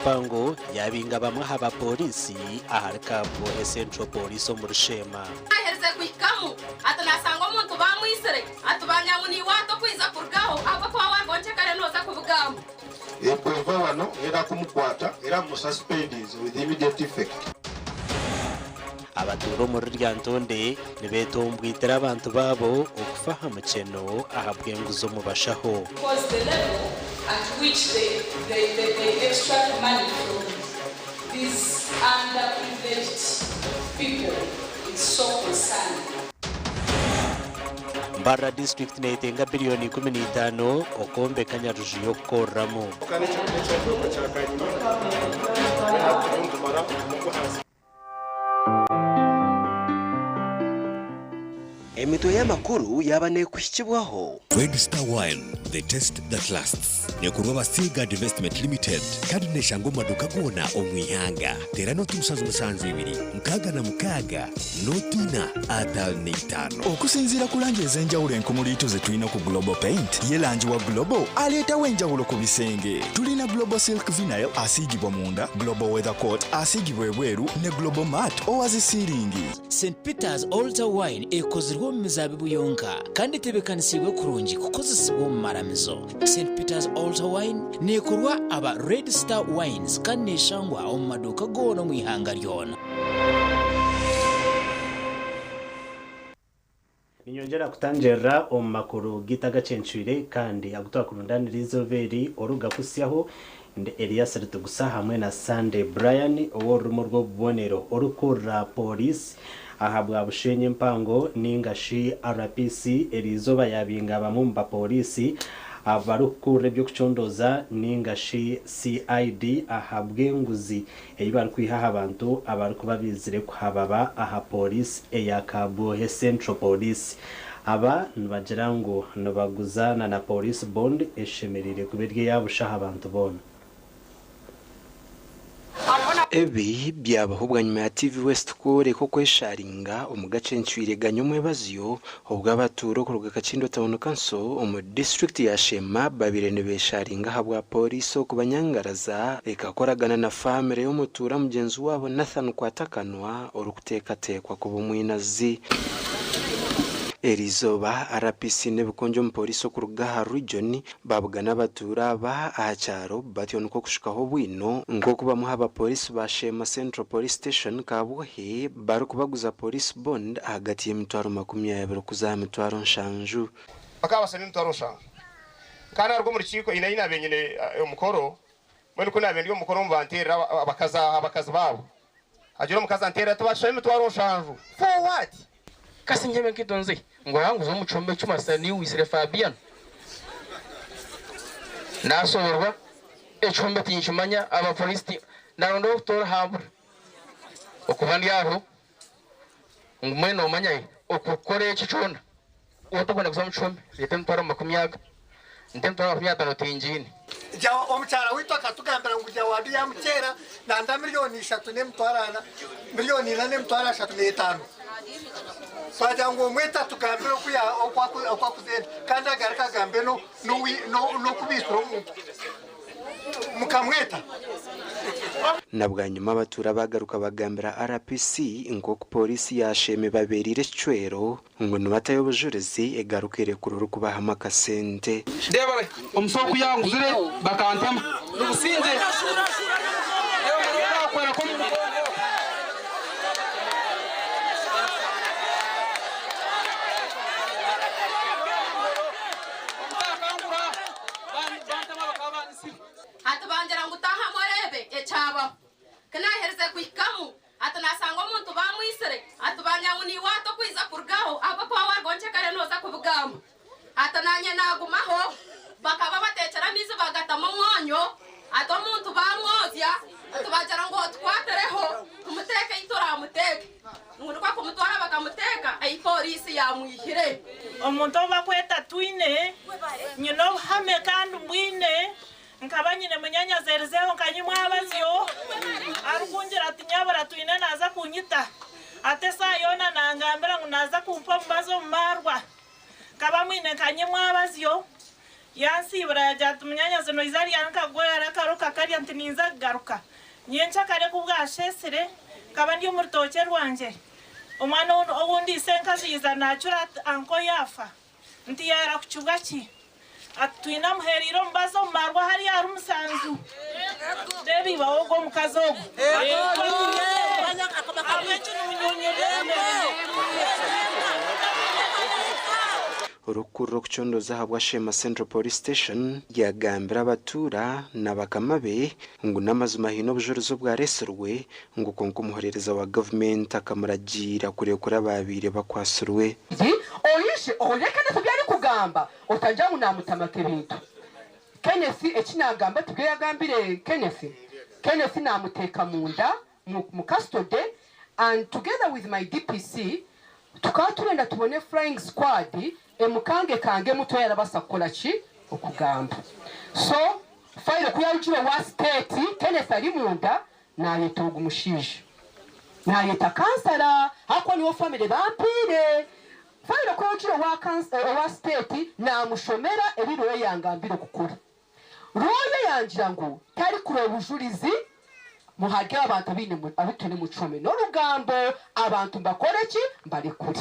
Mpango yaabinga bamwe aha bapooriisi ahari Kabwohe Central Police omuri Sheema. Aherize kuhikamu ati nasanga omuntu bamwisire ati bamya ngu niiwe ati okwiza kurugaho ahabw'okuba warugaho nkyekare noza kubugamba. Bwenva wano ngenda kumukwata era mmususpendinze with immediate effect. Abatuura omuri Lyantonde nibeetombwitira abantu baabo okufa aha mukyeno ahabw'enguzi omu bashaho. Because the level at which they they they they extract money from these under privileged people it's so concerning. Mbarara disiturikiti neyetenga biriyoni 15 okwombeka nyaruju y'okukoreramu. Emitwe y'amakuru yaaba neekuhikibwaho. Red Star Wine, the taste that lasts. Neekorwa aba Seaguard Investment Limited kandi neeshangwa omu maduuka goona omu ihanga. Teera nooti 772 66 nooti ina 55. Okusinziira ku langi ez'enjawulo enkumuliitu ze tulina ku Global Paint, ye langi wa Global aleetawo enjawulo ku bisenge. Tulina Global Silk Vinyl asiigibwa munda, Global Weather Coat asiigibwa ebweru ne Global Matte owa zi siiringi. St Peter's Altar Wine ekozirwe omu mizaabibu yonka kandi etebeekanisiibwe kurungi kukozesibwa omu maramizo. St Peter's Altar Wine neekorwa aba Red Star Wines kandi neeshangwa omu maduuka goona omu ihanga ryona. Ninyongyera kutangirira omu makuru gaitu agacencwire kandi agu twakurundaanira eizooba eri orikugakuhitsyaho ndi Elias Ritugusa hamwe na Sunday Brian ow'orurimi orw'obubonero orikukurira Pooriisi ahabwa Bushenyi empango ninga shi RPC eriizooba yaabinga bamwe omu bapooriisi abarikukurira eby'okucondooza ninga shi CID ahabw'enguzi ei barikwiha aha bantu abarikuba baizire kuhababa aha pooriisi eya Kabwohe Central Police. Aba nibagira ngu nibaguza na na Police Bond eshemereire kuba eri eya busha aha bantu boona. Ebi byabaho bwanyima ya TV West kworeka okwesharinga omu gacencwire ga nyomwebazyo obwo abatuura okuruga Kakindo Town Council omu disiturikiti ya Sheema babaire nibesharinga ahabwa Pooriisi okubanyangaraza ekakoragana na faamire y'omutuura mugyenzi waabo Nathan Kwatakanwa orikuteekateekwa kuba omwinazi. Eriizooba, RPC n'ebikonjo omu Pooriisi okuruga aha Region Babugana abatuura aba aha kyaro batyo nikwo kushukaho obwino nk'oku bamwe aha bapoorisi ba Sheema Central Police Station Kabwohe barikubaguza Police Bond ahagati y'emitwaro 20 kuza aha mitwaro 70. Bakaba basaba emitwaro nshanju. Nkaba naruga omu rukiiko haine ahi naabaire nyine omukoro, mbwenu ku naabaire ndi omu mukoro nibanteerera abakazi aha abakazi baabo. Hagira omukazi anteerera ati baatushaba emitwaro nshanju. For what? Kasi nyebe nkaito nze ngu ahanguze omu kihome ky'omasita niiwe oitsire Fabian? Naashoberwa, ekihome tinkimanya, abapoliisi ti, naronda ow'okutoora hambura. Okuba ndi aho ngu mbwenu noomanya okukora eki kyona Waaba otakwenda kuza omu kihome, reeta emitwaro makumi aga, nte emitwaro 50 tingiine. Omukyara waitu akatugambira ngu Jawadu yamukyera nanda miriyoni ishatu n'emitwaro ana, miriyoni ina n'emitwaro ashatu n'etaano. Twagira ngu omwete atugambire oku akuzenda kandi agaruke agambe n'oku baitsire omuntu. Mukamweta? Na bwanyima abatuura baagaruka bagambira RPC nk'oku pooriisi ya Sheema ebabeereire ekicwero ngu nibatayo obujurizi egaruka erekura orikubahamu akasente. Ndeeba omusi oku yanguzire bakantema nibusingye. Ndeeba okwera kw'omu mugongo. Omutakangura bantema bakaba bansire. Hati bangira ngu taahamu oreebe ekyabaho. Ku naaherize kuhikamu, Ati naashanga omuntu baamwitsire, ati bamya ngu niiwe ati okwija kurugaho ahabw'okuba waarugaho nkyekare nooza kubigamba. Ati naanye naagumaho, bakaba bateekyire amaizi baagatamu omwonyo, ati omuntu baamwozya, ati baagira ngu otukwatireho tumuteeke ei turaamuteeke. Ngu nikwo kumutwara bakamuteeka ei pooriisi yaamwihire. Omuntu ou bakweta Twine, nyine obuhame kandi mbwine. Nkaba nyine munyanyazi erizeeho nka nyimwabazyo, arikungira ati, Nyabura Twine naaza kunyita. Ati esaaha yoona nangambira ngu naaza kumpa omubazi omu maarwa. Nkaba mwine nka nyimwabazyo. Yansiibura yaagira ati, Munyaanyazi noija ryari nkakugorora akaro kakarya? Nti, Ninza kugaruka nyencakare. Ku bwasheesire, nkaba ndi omu rutookye rwangye. Omwana ou ndiise enkazi yaija naacura ati, Anko yaafa. Nti, Yaarakukibwa ki? Ati, Twine amuheereire omubazi omu marwa hariya ahari Musanju. Reeba iba w'ogwo omukazi ogwo. Ahabw'enki nimunyunyurira? Orikukurira okucondooza ahabwa Sheema Central Police Station yagambira abatuura na bakama be ngu n'amazima haine obujurizi obwaretsirwe ngu kwonka omuhorereza wa gavumenti akamuragiira kurekura abaabaire bakwatsirwe. Oije ohurire Kenneth ebi arikugamba otagira ngu namutamaka ebintu. Kenneth eki nagamba tibyo yagambire Kenneth. Kenneth namuteeka munda mu custody and together with my DPC tukaba turenda tubone flying squad emukange kange emutwe yarabasa kukora ki okugamba. So file kuyarugire owa state Kenneth ari munda nayeta ogu mushaija nayeta kansara ahakuba niwe family bampiire. File kuyarugire owa state namushomera ebi lawyer yangambire kukora. Lawyer yangira ngu tarikureeba bujurizi muharye abantu abu twine omu kihome n'orugambo abantu mbakore ki mbarekure.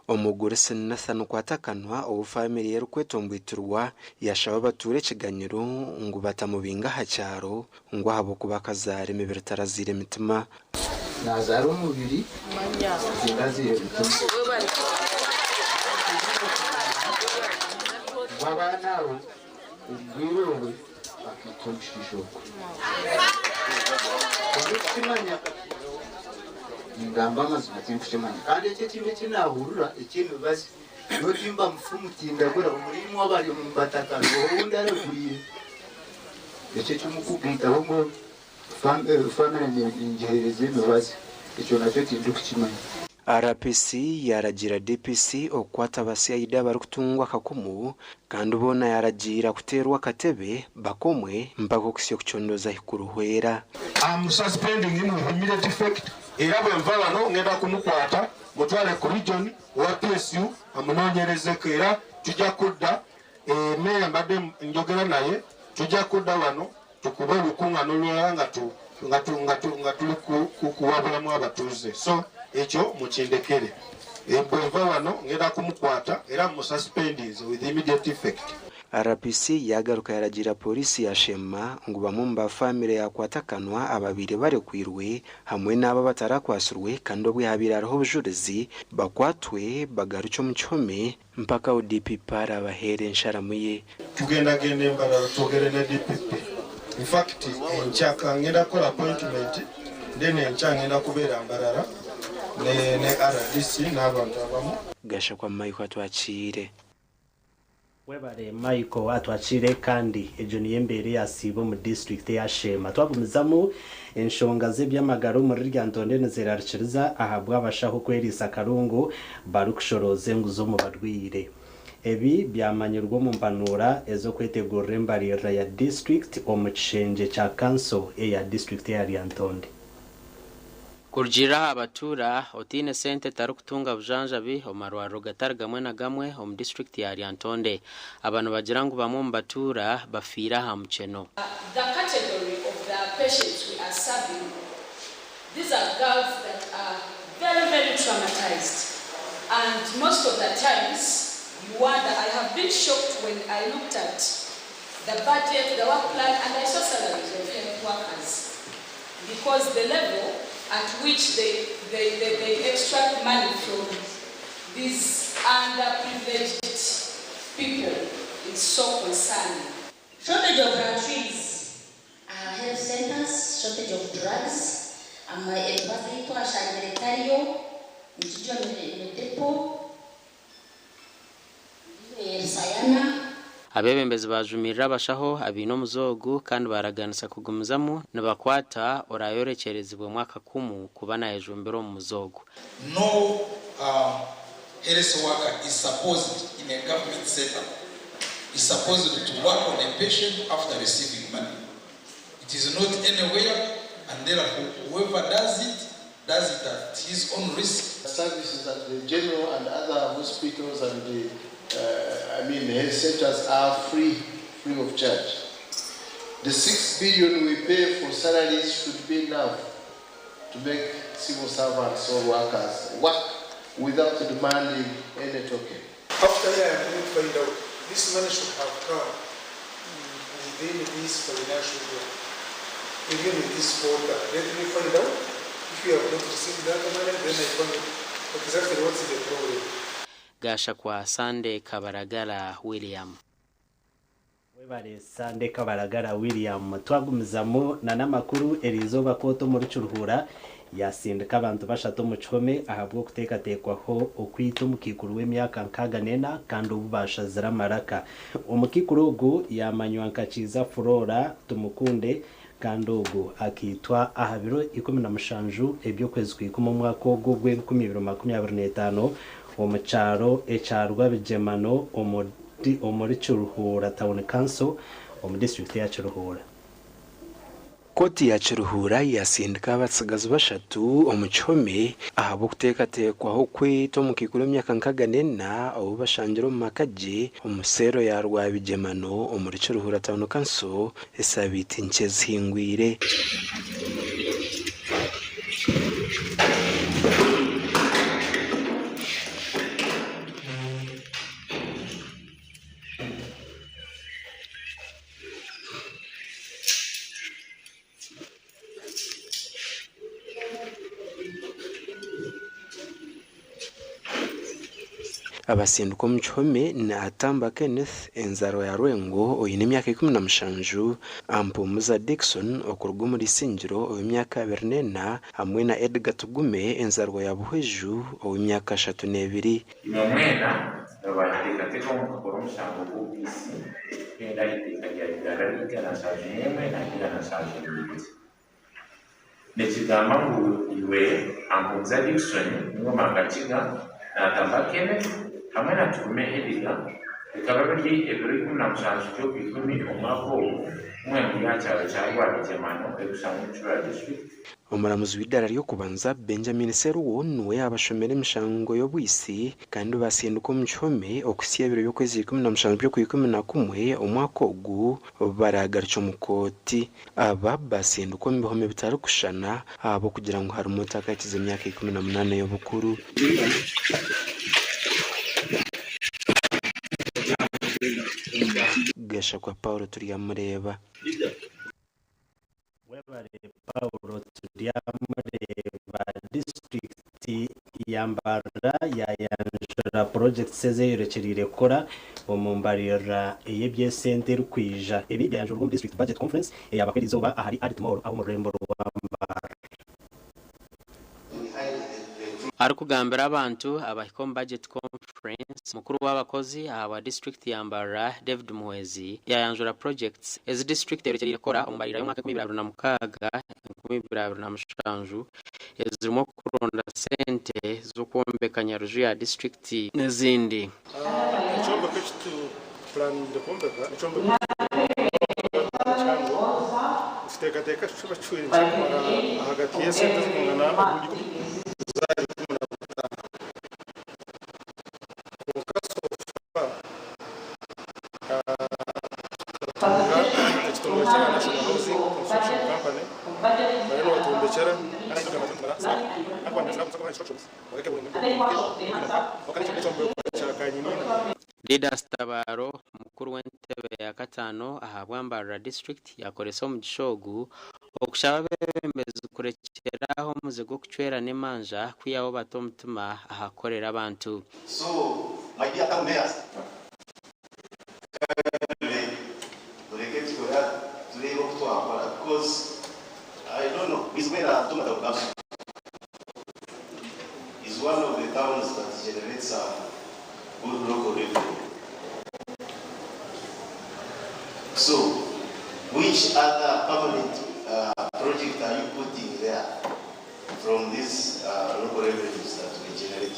Omugurusi Nathan Kwatakanwa ou famire ye erikwetomboitirwa yashaba abatuura ekiganyiro ngu batamubinga aha kyaro ngu ahabw'okuba akazaara emibiri tarazaire emitima. Nazaara omubiri tindazaire mutima. Ngu abaana abo omu bwire obwe bakaitwa omushaija ogwo. Tindikukimanya, ningamba amazima tindikukimanya. Kandi eki ekindi eki naahurira eky'emibazi, nyowe timba mufumu tindagura, omuri imwe abari omu bataka n'oha ou ndaregwire? Ekyo eki murikugaitaho ngu famire ningiheereza emibazi, ekyo nakyo tindikukimanya. RPC yaragiira DPC okukwata aba CID abarikutungwa akakumu kandi boona yaragiira kuteerwa akatebe bakomwe mpaka okuhitsya okucondooza ahi kuruhwera. I'm suspending him with immediate effect era bwe nva wano ngenda kumukwata mutwale ku region owa PSU amunoonyerezeko era tujja kudda eh, meeya mbadde njogera naye tujja kudda wano tukube olukuŋŋaana olulala nga tu nga tu nga tu nga tuli kuwabulamu abatuuze so ekyo mukindekere eh, bwe nva wano ngenda kumukwata era mususpendinze with immediate effect. RPC yagaruka yaragiira Pooriisi ya Sheema ngu bamwe omu ba famire ya Kwatakanwa ababaire barekwirwe hamwe n'abo abatarakwatsirwe kandi obwe habaire hariho obujurizi bakwatwe bagarukye omu kihome mpaka ahu DPP araabaheere ensharamu ye. Tugendagenda e Mbarara twogere ne DPP. In fact enkya ngenda kukola appointment then enkya ngenda kubeera Mbarara ne ne rdc n'abantu abamu. Gashakwa Michael Atwakiire. Webare Michael Atwakiire kandi egyo niyo embeera eyasiiba omu disiturikiti eya Sheema. Twagumizamu, enshonga z'eby'amagara omuri Lyantonde nizerarikiriza ahabw'abashaho kweriisa akarungu barikushorooza enguzi omu barwaire. Ebi byamanyirwe omu mpanuura ez'okwetegurira embaririra ya disiturikiti omu kishengye kya kanso eya disiturikiti eya Lyantonde. Kurugiirira aha batuura, otaine sente tarikutunga bujanjabi omu marwariro gatari gamwe na gamwe omu disiturikiti ya Lyantonde. Aba nibagira ngu bamwe omu batuura bafiire aha mukyeno. The category of the patients we are serving, these are girls that are very, very traumatized and most of the times you wonder, I have been shocked when I looked at the budget, the work plan and I saw salaries of health workers because the level at which they extract money from these underprivileged people is so concerning. Shortage of latrines, health centers, shortage of drugs, emibazi ei twashangire etariyo, ngijo ni depo, ngijo Rusayana. Abeebembezi baajumirira abashaho abaine omuze ogu kandi baaraganisa kugumizamu nibakwata oraayorekyerezibwemu akakumu kuba naayejumbira omu muze ogu. No health worker is supposed in a government setup is supposed to work on a patient after receiving money. It is not anywhere, and therefore whoever does it does it at his own risk. Services at the general and other hospitals and the, I mean, the health centers are free. free of charge. The 6 billion we pay for salaries should be enough to make civil servants or workers work without demanding any token. After I am going to find out, this money should have come within this financial year, even in this quarter. Let me find out. If you have not received that money, then I find out exactly what's the problem. Gashakwa Sunday Kabaragara William. Webare Sunday Kabaragara William. Twagumizamu na n'amakuru eriizooba kooti omuri Kiruhura yasindika abantu bashatu omu kihome ahabw'okuteekateekwaho okwita omukaikuru w'emyaka 64 kandi obu bashazire amaraka. Omukaikuru ogu yamanywa nka Kiiza Flora Tumukunde kandi ogu akaitwa aha biro 17 eby'okwezi kwa ikumi omwaka ogu ogw'enkumibiri makumyabiri n'etaano omu kyaro ekya Rwabigyemano omuri Kiruhura Town Council omu disitulikiti ya Kiruhura. Kooti ya Kiruhura yasindika abatsigazi bashatu omu kihome ahabw'okuteekateekwaho kwita omukaikuru w'emyaka 64 ou bashangire omu maka gye omu seero ya Rwabigyemano omuri Kiruhura Town Council esabiiti nkye zihingwire. Abasindika omu kihome ni Atamba Kenneth enzarwa ya Rwengo oine emyaka 17, Ampumuza Dickson okuruga omuri Isingiro ow'emyaka 24 hamwe na Edgar Tugume enzarwa ya Buhweju ow'emyaka 32. Imwe mwena nibateekateeka ngu mukakora omushango gw'obwitsi kuhenda aha iteeka rya Uganda ery'igana nsanju n'emwe na 172. Nikigamba ngu iwe Ampumuza Dickson, Ngoma Kakiga, Natamba Kenneth hamwe na Tugume Edgar bikaba biri ebiro 17 by'Okwikumi omwaka ogu mwembi muri aha kyaro kya Rwabigyemano erikushangwa omu Kiruhura District. Omuramuzi w'eidaara ry'okubanza Benjamin Seruwo niwe yaabashomera emishango y'obwitsi kandi basindikwa omu kihome okuhitsya ebiro by'okwezi 17 by'Okwikumi-na-kumwe omwaka ogu baraagarukye omu kooti. Aba basindikwa omu bihome bitarikushushana ahabw'okugira ngu harimu otakahikize emyaka 18 y'obukuru. Gashakwa Paul Turyamureeba. Webare Paul Turyamureeba. Disiturikiti ya Mbarara yayanjura purojekiti ezeyorekyereire kukora omu mbaririra ey'eby'esente erikwija. Ebi byayanjurwa omu District Budget Conference eyabaho eriizooba ahari Art Mall omu rurembo rwa Mbarara. Arikugambira abantu abahika omu Budget Conference, mukuru w'abakozi ahabwa disiturikiti ya Mbarara, David Muhwezi yayanjura purojekiti ezi disiturikiti eyorekyereire kukora omu mbaririra y'omwaka 2026, 2027 ezirimu okuronda sente z'okwombeka Nyaruju ya disiturikiti n'ezindi. Ekyombeko eki tupuraninze kwombeka nekyombeko kihango. Nituteekateeka kiba kihweire nikikumara ahagati y'esente zirikwingana obuhumbi ikumi kuza ahari 15. Kwonka so far tukatunga ekitongore kya National Housing Construction Company bariyo nibatwombekyera kandi ekyombeko kya kanyina. Didas Tabaro, mukuru w'entebe ya kataano ahabwa Mbarara District yakoresa omugisha ogu okushaba abeebembezi kurekyera aho omuze gw'okucwerana emanja kwihaho bata omutima aha kukorera abantu. So, my dear town mayors, mureke tukora turebe oku twakora because I don't know, Bwizibwera Ntungamo Town Council is one of the towns that generates some good local revenue. So, which other permanent project are you putting there from these local revenues that we generate?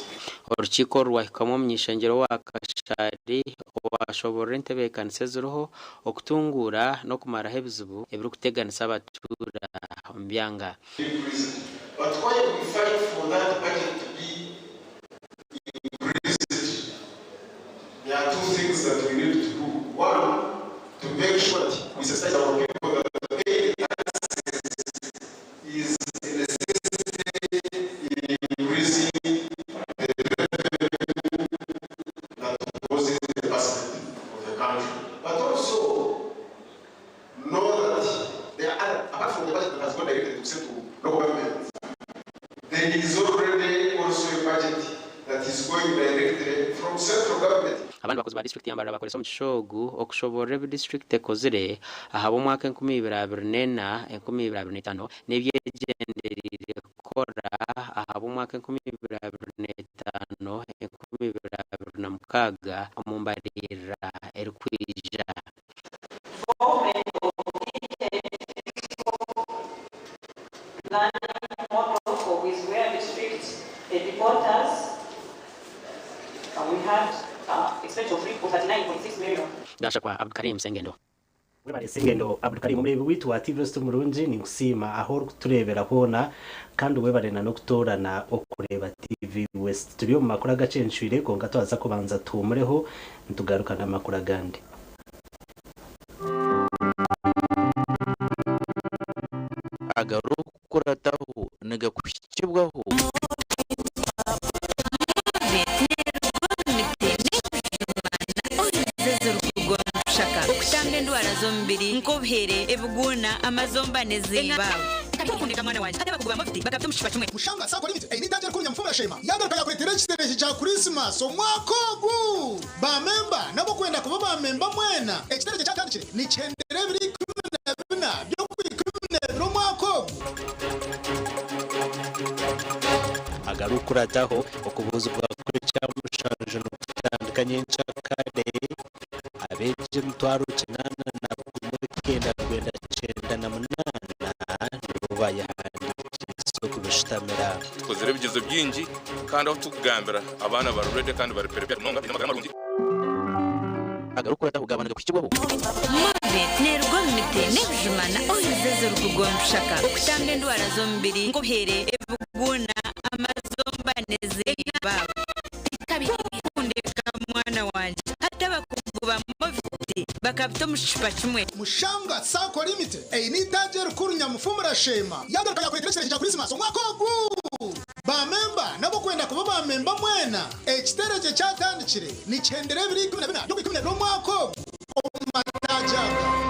Orukiiko rwahikamu omuny'ishengyero wa Kashari owashoborora entebeekanisa eziriho okutunguura n'okumaraho ebizibu ebirikuteganisa abatuura omu byanga. But why we fight for that budget to be increased? There are two things that we need to do. One, to make that has gone directly to central local government. There is already also a budget that is going directly from central government. Abandi bakozi ba disiturikiti ya Mbarara bakoresa omugisha ogu okushoborora ebi disiturikiti ekozire ahabw'omwaka 2024, 2025 n'ebi egyendereire kukora ahabw'omwaka 2025, 2026 omu mbaririra erikwija. Planning model for Bwizibwera district headquarters. We had expenditure of 39.6 million. Gashakwa Abdukarim Sengendo. Webare Sengendo Abdukarim omureebi waitu wa TV West omurungi ninkusiima ahu orikutureebera hoona kandi webare na n'okutoorana okureeba TV West. Turi omu makuru agacencwire kwonka twaza kubanza tuhumureho nitugaruka n'amakuru agandi. Agarikukurataho nigakuhikibwaho. Okutamba endwara z'omubiri nk'obuhere, ebiguuna, amazomba n'ezindi. Mushanga Sacco Limited eine itaagi erikuru Nyamufumura Sheema yagaruka yakureetera ekiterehi kya Kurisimasi omwaka ogu. Ba memba n'abokwenda kuba ba memba mwena ekiterekye kyatandikire nikihendera ebiro 14 by'Okwikuminebiri omwaka ogu. Agarikukurataho, okubuuzibwa kw'ekyamushanju nikutandika nyenkyakare, abeegi 898 998 nibo bayehandiikiise okubishutamira. Tukozire ebigyezo bingi kandi ahu turikugambira abaana bari ready kandi bari prepared munonga baine amagara marungi. Agarikukurataho gaaba nigakuhikibwaho. Movit neeruga omu miti n'ebijuma na oils ezirikugwa omu bishaka okutamba endwara z'omubiri nk'obuhere, ebiguuna, amazomba n'ezindi. Kundeka mwana wangye. Hati abakugu ba Movit bakabita omu kicupa kimwe. Mushanga Sacco Limited eine itaagi erikuru Nyamufumura Sheema yagaruka yakureetera ekiterekye kya Kurisimasi omwaka ogu. Ba memba n'abokwenda kuba ba memba mwena ekiterekye kyatandikire nikihendera ebiro 14 by'Okwikuminebiri omwaka ogu omu mataagi aga.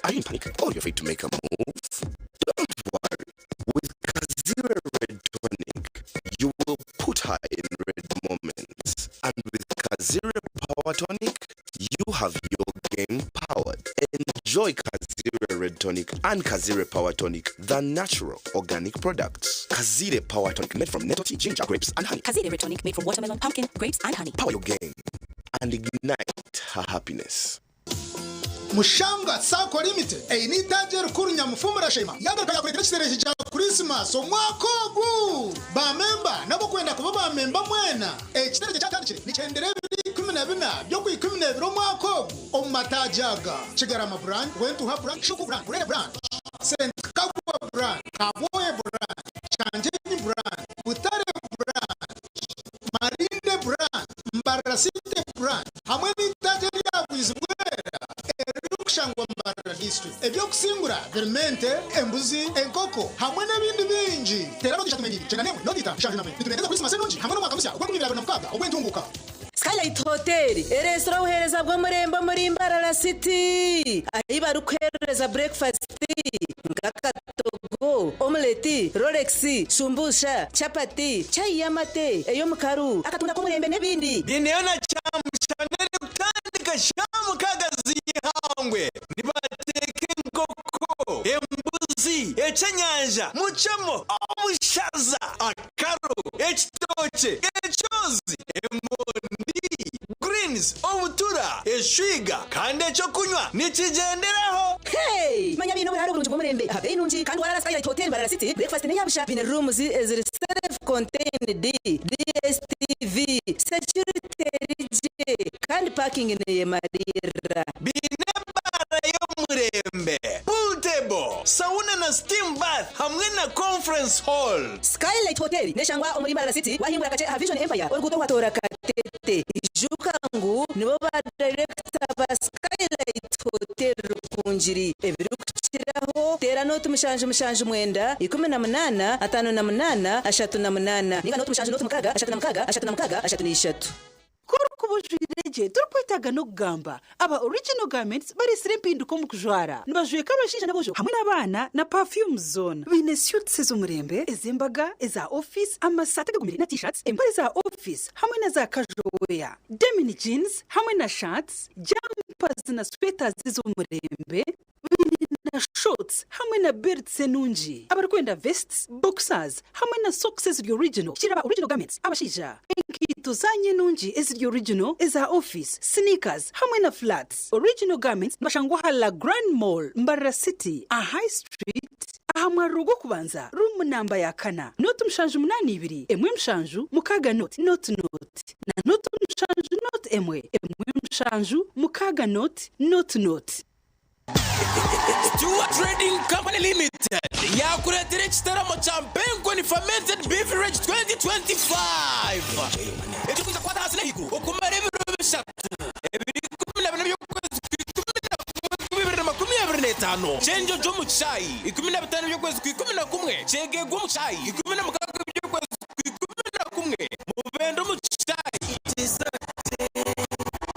Are you in panic or you're afraid to make a move? Don't worry. With Kazire Red Tonic, you will put her in red moments. And with Kazire Power Tonic, you have your game powered. Enjoy Kazire Red Tonic and Kazire Power Tonic, the natural organic products. Kazire Power Tonic made from nettle tea, ginger, grapes, and honey. Kazire Red Tonic made from watermelon, pumpkin, grapes, and honey. Power your game and ignite her happiness. Mushanga Sacco Limited eine itaagi erikuru Nyamufumura Sheema yagaruka yakureetera ekiterekye kya Kurisimasi omwaka ogu. Ba memba n'abokwenda kuba ba memba mwena ekiterekye kyatandikire nikihendera ebiro 14 by'Okwikuminebiri omwaka ogu omu mataagi aga, Kigarama Branch, Rwentuha Branch, Shuku Branch, Burere Branch, St Kagwa Branch, Kabwohe Branch, Kyangyenyi Branch, Butare Branch, Marinde Branch, Mbarara City Branch hamwe n'eitaagi erya Bwizibwera eririkushangwa Mbarara District. Eby'okusingura birimu ente, embuzi, enkoko hamwe n'ebindi bingi. Teera noti ishatu mwenda ibiri, kyenda n'emwe, noti itaano, nshanju na mwenda. Nitubendeza Kurisimasi enungi hamwe n'omwaka musya ogw'enkumi ibiri abiri na mukaaga ogw'entunguuka. Skylight Hotel ereetsire obuheereza bw'omurembe omuri Mbarara City ahi barikuheereza breakfast nk'akatogo, omelette, rolex, shumbusha, chapati, chai y'amate, ey'omukaru, akatunda k'omurembe n'ebindi. Biineyo na kyamushana erikutandika shaaha mukaaga z'eihangwe nibateeka enkoko, embuzi, ekyenyanja, mucemo, obushaza, akaro, ekitookye, ekyozi, emondi, greens, obutura, eshwiga kandi ekyokunywa nikigyenderaho. Hey! Manya biine oburaaro burungi bw'omurembe aha beeyi nungi kandi waraara Skylight Hotel Mbarara City, breakfast n'eyabusha. Biine rooms eziri self contained, DSTV, security eri gye kandi parking neyemariirira. Biine ebaara y'omurembe, pool table, sauna na steam bath hamwe na conference hall. Skylight Hotel neshangwa omuri Mbarara City wahingura kakye aha Vision Empire oruguuto rwatoora Katete. Ijuka ngu nibo ba director ba Skylight Hotel Rukungiri. Rukungiri. Ebirikukiraho, teera nooti 779 18 58 38 ninga nooti 7 nooti 6 36 36 33. Ku orikuba ojwaire gye torikwetaaga n'okugamba. Aba Original Garments bareetsire empinduka omu kujwara. Nibajweka abashaija n'aboojo hamwe n'abaana na perfumes zoona. Baine suits ez'omurembe, ez'embaga, eza ofiisi, amasaati agagumire na t-shirts, empare za ofiisi hamwe na za casual wear, denim jeans hamwe na shirts, jumpers na sweaters ez'omurembe. Baine na shorts hamwe na belts enungi. Abarikwenda vests, boxers hamwe na socks eziri original kukira aba Original Garments abashaija. Enkaito zaanyu enungi eziri original, eza office, sneakers hamwe na flats. Original Garments nibashangwa aha La Grand Mall, Mbarara City, aha High Street, aha mwariro gw'okubanza, room namba ya kana, nooti 782 1 7 6 nooti nooti nooti na nooti 7 nooti 1 1 7 6 nooti nooti nooti. Stewart Trading Company Limited yaakureetera ekitaramo kya Mpenkoni Fermented Beverage 2025 ekirikwija kukwata ahansi n'ahaiguru okumara ebiro bishatu, ebiro 14 by'okwezi kwa 11 2025, Kyenjojo omu kishaayi, 15 by'okwezi kwa 11, Kyegegwa omu kishaayi, 16 by'okwezi kwa 11, Mubende omu kishaayi.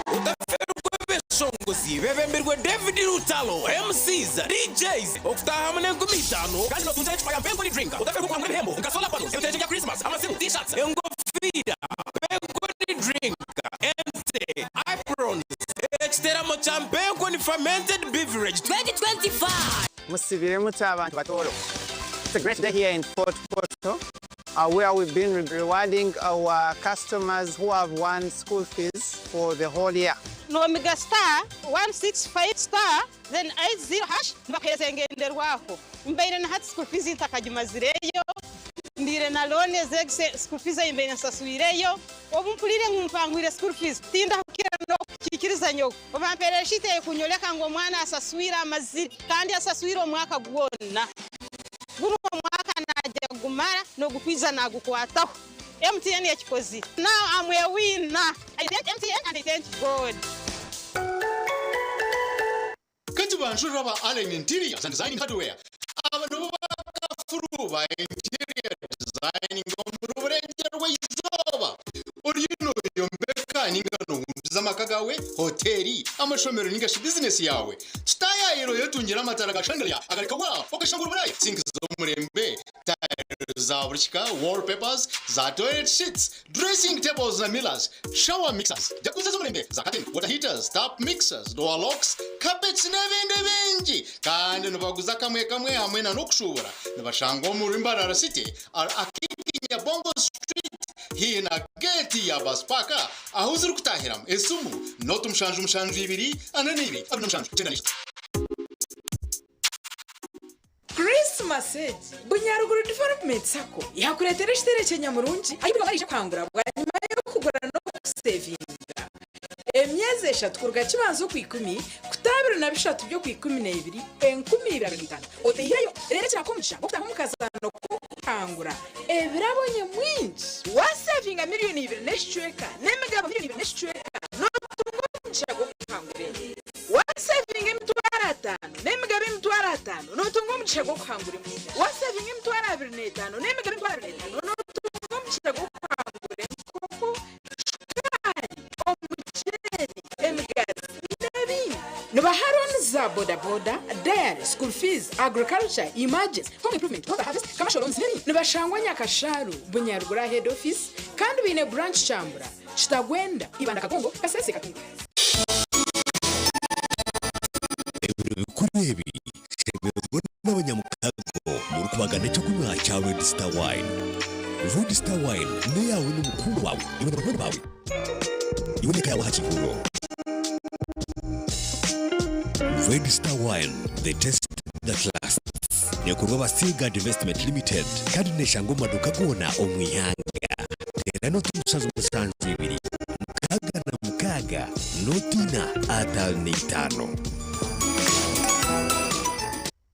Otafeerwa Abeshongozi bebembirwe David Lutalo, MCs, DJs, okutaaha hamwe n'enkumi itaano kandi notungira ecupa ya Mpenkoni Drink. Otafeerwa okuhangura ebihembo nka solar panels, ebiterekye bya Christmas, amasimu, T-shirts, engofiira, Mpenkoni Drink, ente, aprons, ekiteramo kya Mpenkoni Fermented Beverage 2025. Musibire muta abantu ba Tooro. It's a great day here in Fort Portal where we've been rewarding our customers who have won school fees for the whole year. Nomiga star 165 star then 80 hash nibakuheereza engenderwaho. Mbaire na hati school fees ntakagimazireyo, mbaire na loan ez'egi school fees ei mbaire nsaswireyo, obu mpuriire ngu mpangwire school fees tindahukire n'okukikiriza nyowe. Bampeerera sheet erikunyoreka ngu omwana asaswire amazire kandi asaswire omwaka gwona. Gunu omwaka naija kugumara n'ogukwija nagukwataho. MTN ekikozire. Now I'm a winner. I thank MTN and I thank God. Katubanjurire aba Allen Interiors and Designing Hardware. Aba nibo bakafuru ba interior designing omuri Burengyerwa-izooba. Oriyo nooyombeka ninga noohunduza amaka gaawe, hoteeri, amashomero ninga shi bizinesi yaawe? Kitaayaayire oyetungire amatara ga chandelier agari kawa okashangura oburaaya, sinki z'omurembe, tiles za buri kika, wallpapers, za toilet sheets, dressing tables na mirrors, shower mixers, jacuzzi z'omurembe, za curtain, water heaters, tap mixers, door locks, carpets n'ebindi bingi. Kandi nibaguza kamwe kamwe hamwe na n'okushuubura. Nibashangwa omuri Mbarara City, Akiiki Nyabongo Street, haihi na geeti ya bus park ahu zirikutaahiramu. Esimu, nooti 7 7 2 42 27 93. Christmas egi, Bunyaruguru Development Sacco yakureetera ekitebe ky'enyamurungi ahu buri omwe araije kuhangura bwanyima y'okugura n'okusevinga emyezi eshatu kuruga Kibanza Okwikumi kuta 23 by'Okwikumineebiri 2025 oteihireyo. Reero ekirakuha omugisha gw'okutaaha omu kazaano k'okuhangura ebirabo nyamwingi. Waasevinga miriyoni ibiri n'ekicweka n'emigabo miriyoni ibiri n'ekicweka nootunga omugisha gw'okuhangura ente. Waasevinga 50,000 n'emigabo 50,000 nootunga omugisha gw'okuhangura embuzi. Waasevinga 25,000 n'emigabo 25,000 nootunga omugisha gw'okuhangura enkoko, shukaari, omuceeri, emigaati n'ebindi. Nibaha looni za bodaboda, dairy, school fees, agriculture, emergency, home improvement, water harvest, commercial loans n'ebindi. Nibashangwa Nyakashaaru, Bunyaruguru aha head office kandi baine branch Kyambura, Kitagwenda, Ibanda Kagongo, Kasese Katuntu. Ebiro bikuru ebi shemererwa n'abanyamukago murikubagana eky'okunywa kya Red Star Wine. Red Star Wine n'eyaawe n'omukundwa waawe, iwe na banywani baawe, iwe n'eka yaawe aha kiihuro. Red Star Wine, the taste that lasts. Neekorwa aba Seaguard Investment Limited kandi neeshangwa omu maduuka goona omu ihanga. Teera nooti 7 7 66 nooti 4 55.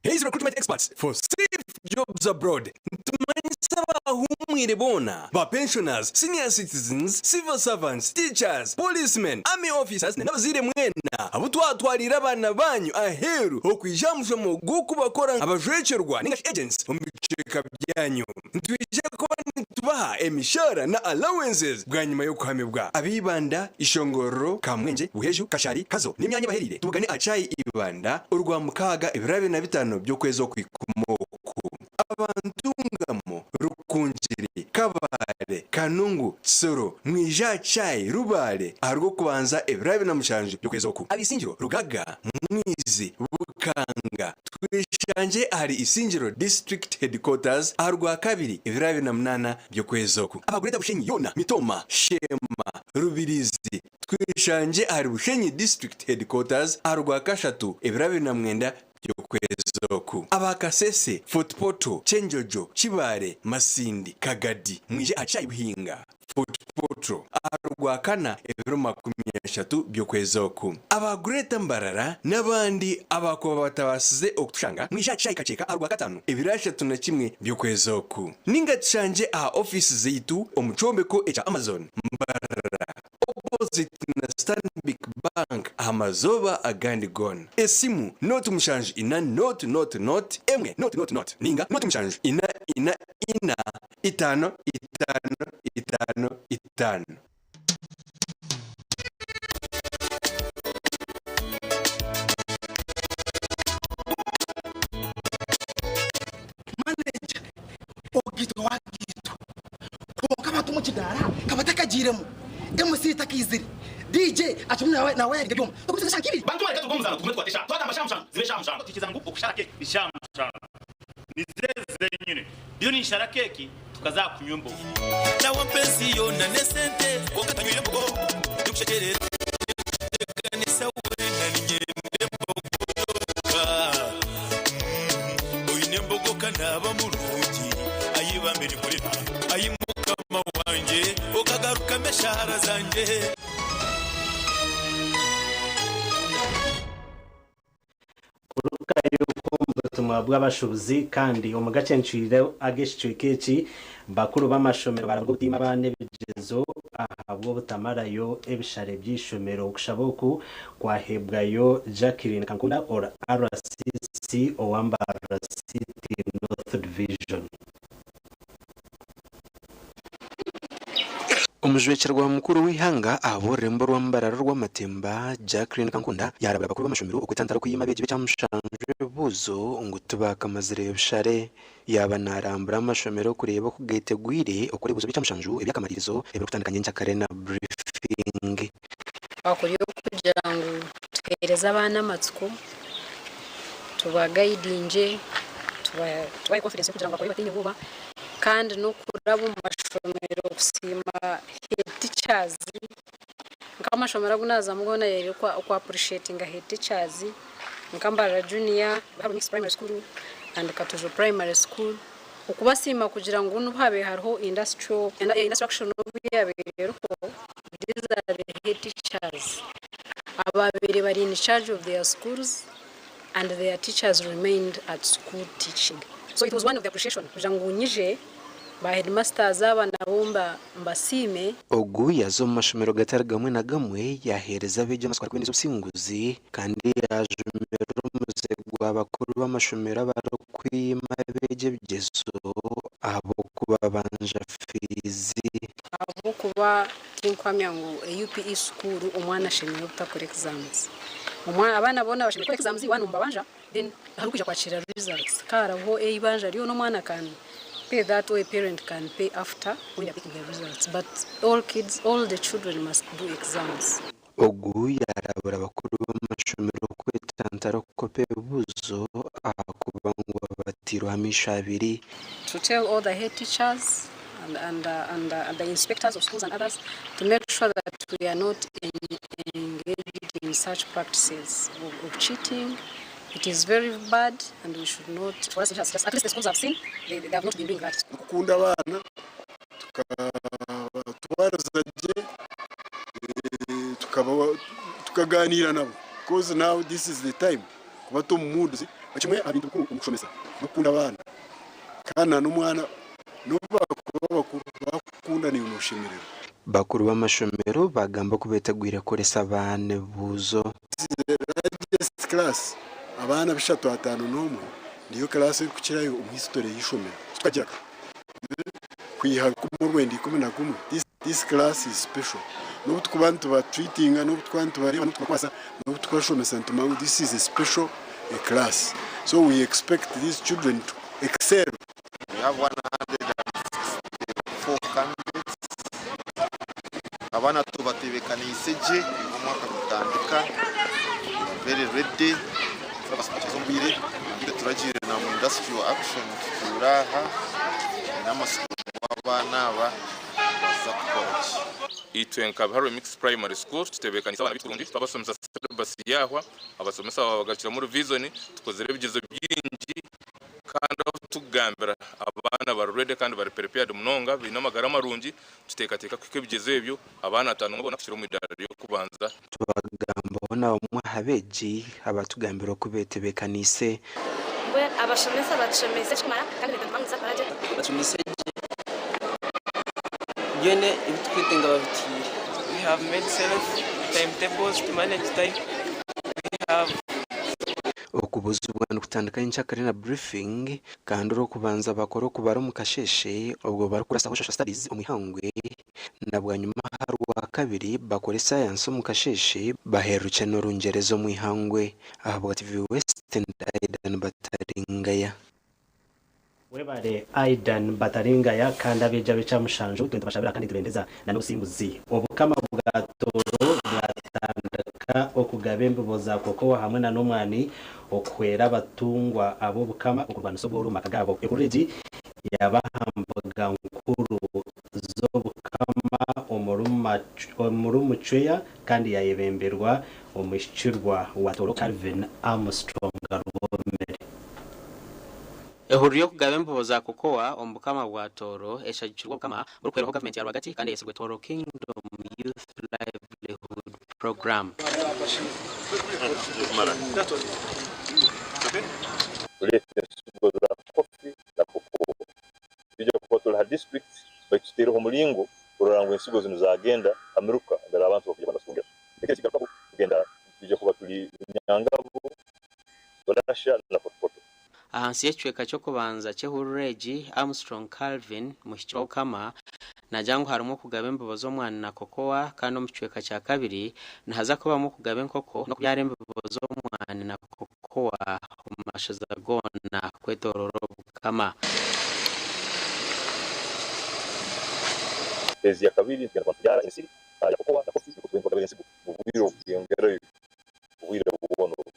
Hayes Recruitment Experts for Safe Jobs Abroad. Nitumanyisa abahumwire. Abahumwire boona, ba pensioners, senior citizens, civil servants, teachers, policemen, army officers n'abazaire mwena abu twatwariire abaana baanyu aheeru okwija aha mushomo gw'okubakora abajwekyerwa ninga shi agents omu bicweka byanyu. Nitwija kuba nitubaha emishaara na allowances bwanyima y'okuhamibwa. Ab'Ibanda, Ishongororo, Kamwengye, Buheju, Kashari, Kazo n'emyanya ebahereire tubugane aha Chai Ibanda orwamukaaga ebiro 25 by'okwezi okwikumi oku. Abantungamo, Rukungiri, Kabale, Kanungu, Kisoro, mwije aha Chai Rubale aha rw'okubanza ebiro 27 by'okwezi oku. Ab'Isingiro, Rugaga, Mwizi, Bukanga, Tweshangye ahari Isingiro District Headquarters aha Rwakabiri ebiro 28 by'okwezi oku. Aba Greater Bushenyi yoona, Mitooma, Sheema, Rubirizi, tweshangye ahari Bushenyi District Headquarters aha Rwakashatu ebiro 29 by'okwezi oku. Aba Kasese, Fort Portal, Kyenjojo, Kibaale, Masindi, Kagadi, mwije aha Kishaayi Buhinga. Fort Portal aha Rwakana ebiro 30 by'okwezi oku. Aba Greater Mbarara n'abandi abakuba batabaasize okutushanga mwije aha kishaayi Kakyeka aha Rwakataano ebiro 31 by'okwezi oku. Ninga tushangye aha ofiisi zaitu omu kyombeko ekya Amazon Mbarara opposite na Stanbic Bank aha mazooba agandi goona. Esimu, 0 7 4 0 0 0 1 0 0 0 ninga 0 7 4 4 4 5 5 5 5. Manager ogitwa wagitwa kwonka abantu omu kidaara kabatakagiiremu MC takaizire DJ akirimu nawayaringa ebyoma tokubiza eshaaha nk'ibiri. Bantu mwe reka turuge omu muzaano tugume tukwate eshaaha. Twagamba shaaha mushanju zibe eshaaha mushanju. Twikiriza ngu okushara keeki ni shaaha mushanju. Nizeezi zenyine. Ndiyo ninshara keeki tukaza aha kunywa embogo. Nawe ampa ensi yoona n'esente kwonka tanywire mbogo. Ndikushekyerera ntebeekanisa weena niinyenda embogo yonka. Oine embogo ka naaba murungi ayi bambe ninkurira ayi Mukama wangye okagarukamu eshaara zangye. Kurugayo omu butumwa bw'abashuubuzi kandi omu gacencwire ag'ekicweka eki, bakuru b'amashomero barabura obutiima abaana ebigyezo ahabw'obutamarayo ebishare by'eishomero. Okushaba oku kwaheebwayo Jacqueline Kankunda or RCC owa Mbarara City North Division. Omujwekyerwa mukuru w'eihanga ahabw'orurembo rwa Mbarara orw'amatemba, Jacqueline Kankunda yaarabura abakuru b'amashomero okwetantara okwiyima abeegi b'ekyamushanju ebibuuzo ngu tibaakamazire ebishare. Yaaba naarambura amashomero kureeba oku geetegwire okukora ebibuuzo by'ekyamushanju eby'akamaririzo ebirikutandika nyenkyakare na briefing. Twakora okugira ngu tuheereze abaana amatsiko, tubagaidingye, tubahe confidence y'okugira ngu bakore bataine bwoba kandi n'okuraba omu mashomero kusiima head teachers nk'amashomero agu naazamu goona yari oku appreciatinga head teachers nka Mbarara Junior, Ruharo Mixed Primary School and Katojo Primary School okubasiima kugira ngu n'obu habaire hariho industrial action obu yabaire eriho these are the head teachers ababaire bari in charge of their schools and their teachers remained at school teaching. So it was one of the appreciation kugira ngu nyije ba headmasters aba nabo mbasiime. Ogu yaaza omu mashomero gatari gamwe na gamwe yaaheereza abeegi amatsiko arikwendeza obusinguzi kandi yaajumirira omuze gwa bakuru b'amashomero abarikwima abeegi ebigyezo ahabw'okubabanja fiizi. Ahabw'okuba tinkuhamya ngu UPE school omwana ashemereire obutakora exams. Abaana boona bashemereire kukora exams waaba nomubabanja then aharikwija kwakira results ka hariho eibanja ryona omwana can pay that or a parent can pay after when they are picking the results but all kids, all the children must do exams. Ogu yaarabura abakuru b'amashomero kwetantara okukopa ebibuuzo ahakuba ngu babateirweho amaisho abiri. To tell all the head teachers and and and the inspectors of schools and others to make sure that we are not engaged in such practices of, of cheating. It is very bad and we should not, for us, just, at least the schools have seen, they, they have not been doing that. Kukunda abaana tukabatwariza gye tukaganiira nabo because now this is the time kubata omu mood kimwe aha bintu bikuru omu kushomesa n'okukunda abaana kandi na n'omwana n'obu bakuba. abakuru bakukunda naiwe noshemererwa. Bakuru b'amashomero bagamba oku betegwire kukoresa abaana ebibuuzo. This is the largest class, abaana bishatu ataano n'omwe niyo class erikukirayo omu history y'eishomero. Tukagira kwiha 1911, this class is special. N'obu tukuba nituba treatinga, n'obu tukuba nitubareeba, n'obu tukubakwasa, n'obu tukubashomesa nitumanya ngu this is a special class. So we expect these children to excel. We have 164 candidates. Abaana tubatebeekaniise gye omwaka gutandika. Very ready. Obwire turagiire na mu industrial action tutuura aha n'amatsiko ngu abaana aba nibaza kukora gye. Itwe nka Biharwe Mixed Primary School tutebeekaniise abaana baitu kurungi, twabashomesa syllabus yaahwa, abashomesa babagarukiramu revision, tukozire ebigyezo bingi kandi ahu tukugambira abaana bari ready kandi bari prepared munonga, baine amagara marungi, nituteekateeka kuhika ebigyezo ebyo abaana ataano boona kuhikira omu idaara ry'okubanza. Twagambaho na bamwe aha beegi abatugambira oku betebeekaniise. Mbwenu abashomesa batushomesa ekikumara kandi naitwe nituba nituza kukora gye. Batushomesa gye, byona ebi turikwetenga babituhaire. We have made self timetables to manage time. We have. Okubuzibwa nikutandika nyenkyakare na briefing kandi orw'okubanza bakora okubara omu kasheeshe obwo barikurasaho Social Studies omu ihangwe na bwanyima aha Rwakabiri bakore Science omu kasheeshe baherukye n'Orungyereza omu ihangwe. Ahabwa TV West ndi Aidan Bataringaya. Webare Aidan Bataringaya kandi abeegi ab'ekyamushanju itwe nitubashabira kandi nitubendeza na n'obusinguzi. Obukama bwa Tooro bwatandika okugaba embibo za kokowa hamwe na n'omwani okuhwera abatungwa ab'obukama okurwanisa obworo omu maka gaabo. Ehururu egi yaaba aha mbuga nkuru z'obukama omuri Mucweya kandi yayebemberwa Omwishikirwa wa Tooro Calvin Armstrong Rwomere. Ehururu y'okugaba embibo za kokowa omu Bukama bwa Tooro eshagikirwe Obukama burikuhwerwaho gavumenti ya rwagati kandi eyetsirwe Tooro Kingdom Youth Livelihood Program. Tuleeta ensigo za coffee na cocoa. Twija kuba tuli ha districts baitu tutaireho omulingo kurora ngu ensigo zinu zagenda ha miruka nambere abantu bakwija kuba nibazitungira. Ekindi ekigarukaho tugenda nitwija kuba tuli Bunyangabu, Burasha na Fort Portal. Ahansi y'ekicweka ky'okubanza ky'ehururu egi, Armstrong Calvin, muhikirwa w'Obukama, naagira ngu harimu okugaba embibo z'omwani na kokowa kandi omu kicweka kya kabiri nihaza kubamu okugaba enkoko n'okubyara embibo z'omwani na kokowa omu mashaza goona kwetooroora Obukama. Phase ya kabiri nitugenda kuba nitubyara emisiri ya kokowa na kofi nikwo tube nitubagabira ensigo omu bwire obweyongerayo obwire bwona obu.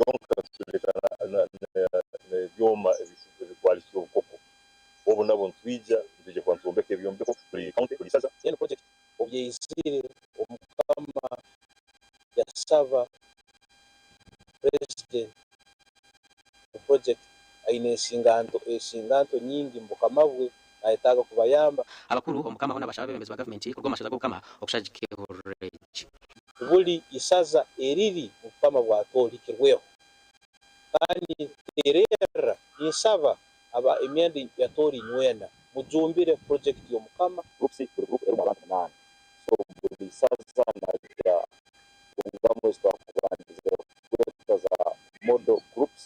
Kyonka nituleeta n'ebyoma ebikwalisya obukoko. Obu nabwo nitwija, nitwija kuba nitwombeka ebyombeko buli county, buli isaza. Enu project obu yaizire Omukama yasaba President ngu project aine ensinganto ensinganto nyingi mubukama bwe nayetaaga kubayamba. Abakuru Omukama boona bashaba abebembezi ba gavumenti kuruga omu mashaza g'Obukama okushagika ehururu egi. Buli isaza eriri mu bukama bwa Tooro lihikirweho. Kandi ntererra ninsaba aba emyenda ya Tooro inywena mujumbire project y'Omukama. Groups, buri group erimu abantu munaana. So buri isaza naija kutungamu ezi twakubandize kweta za model groups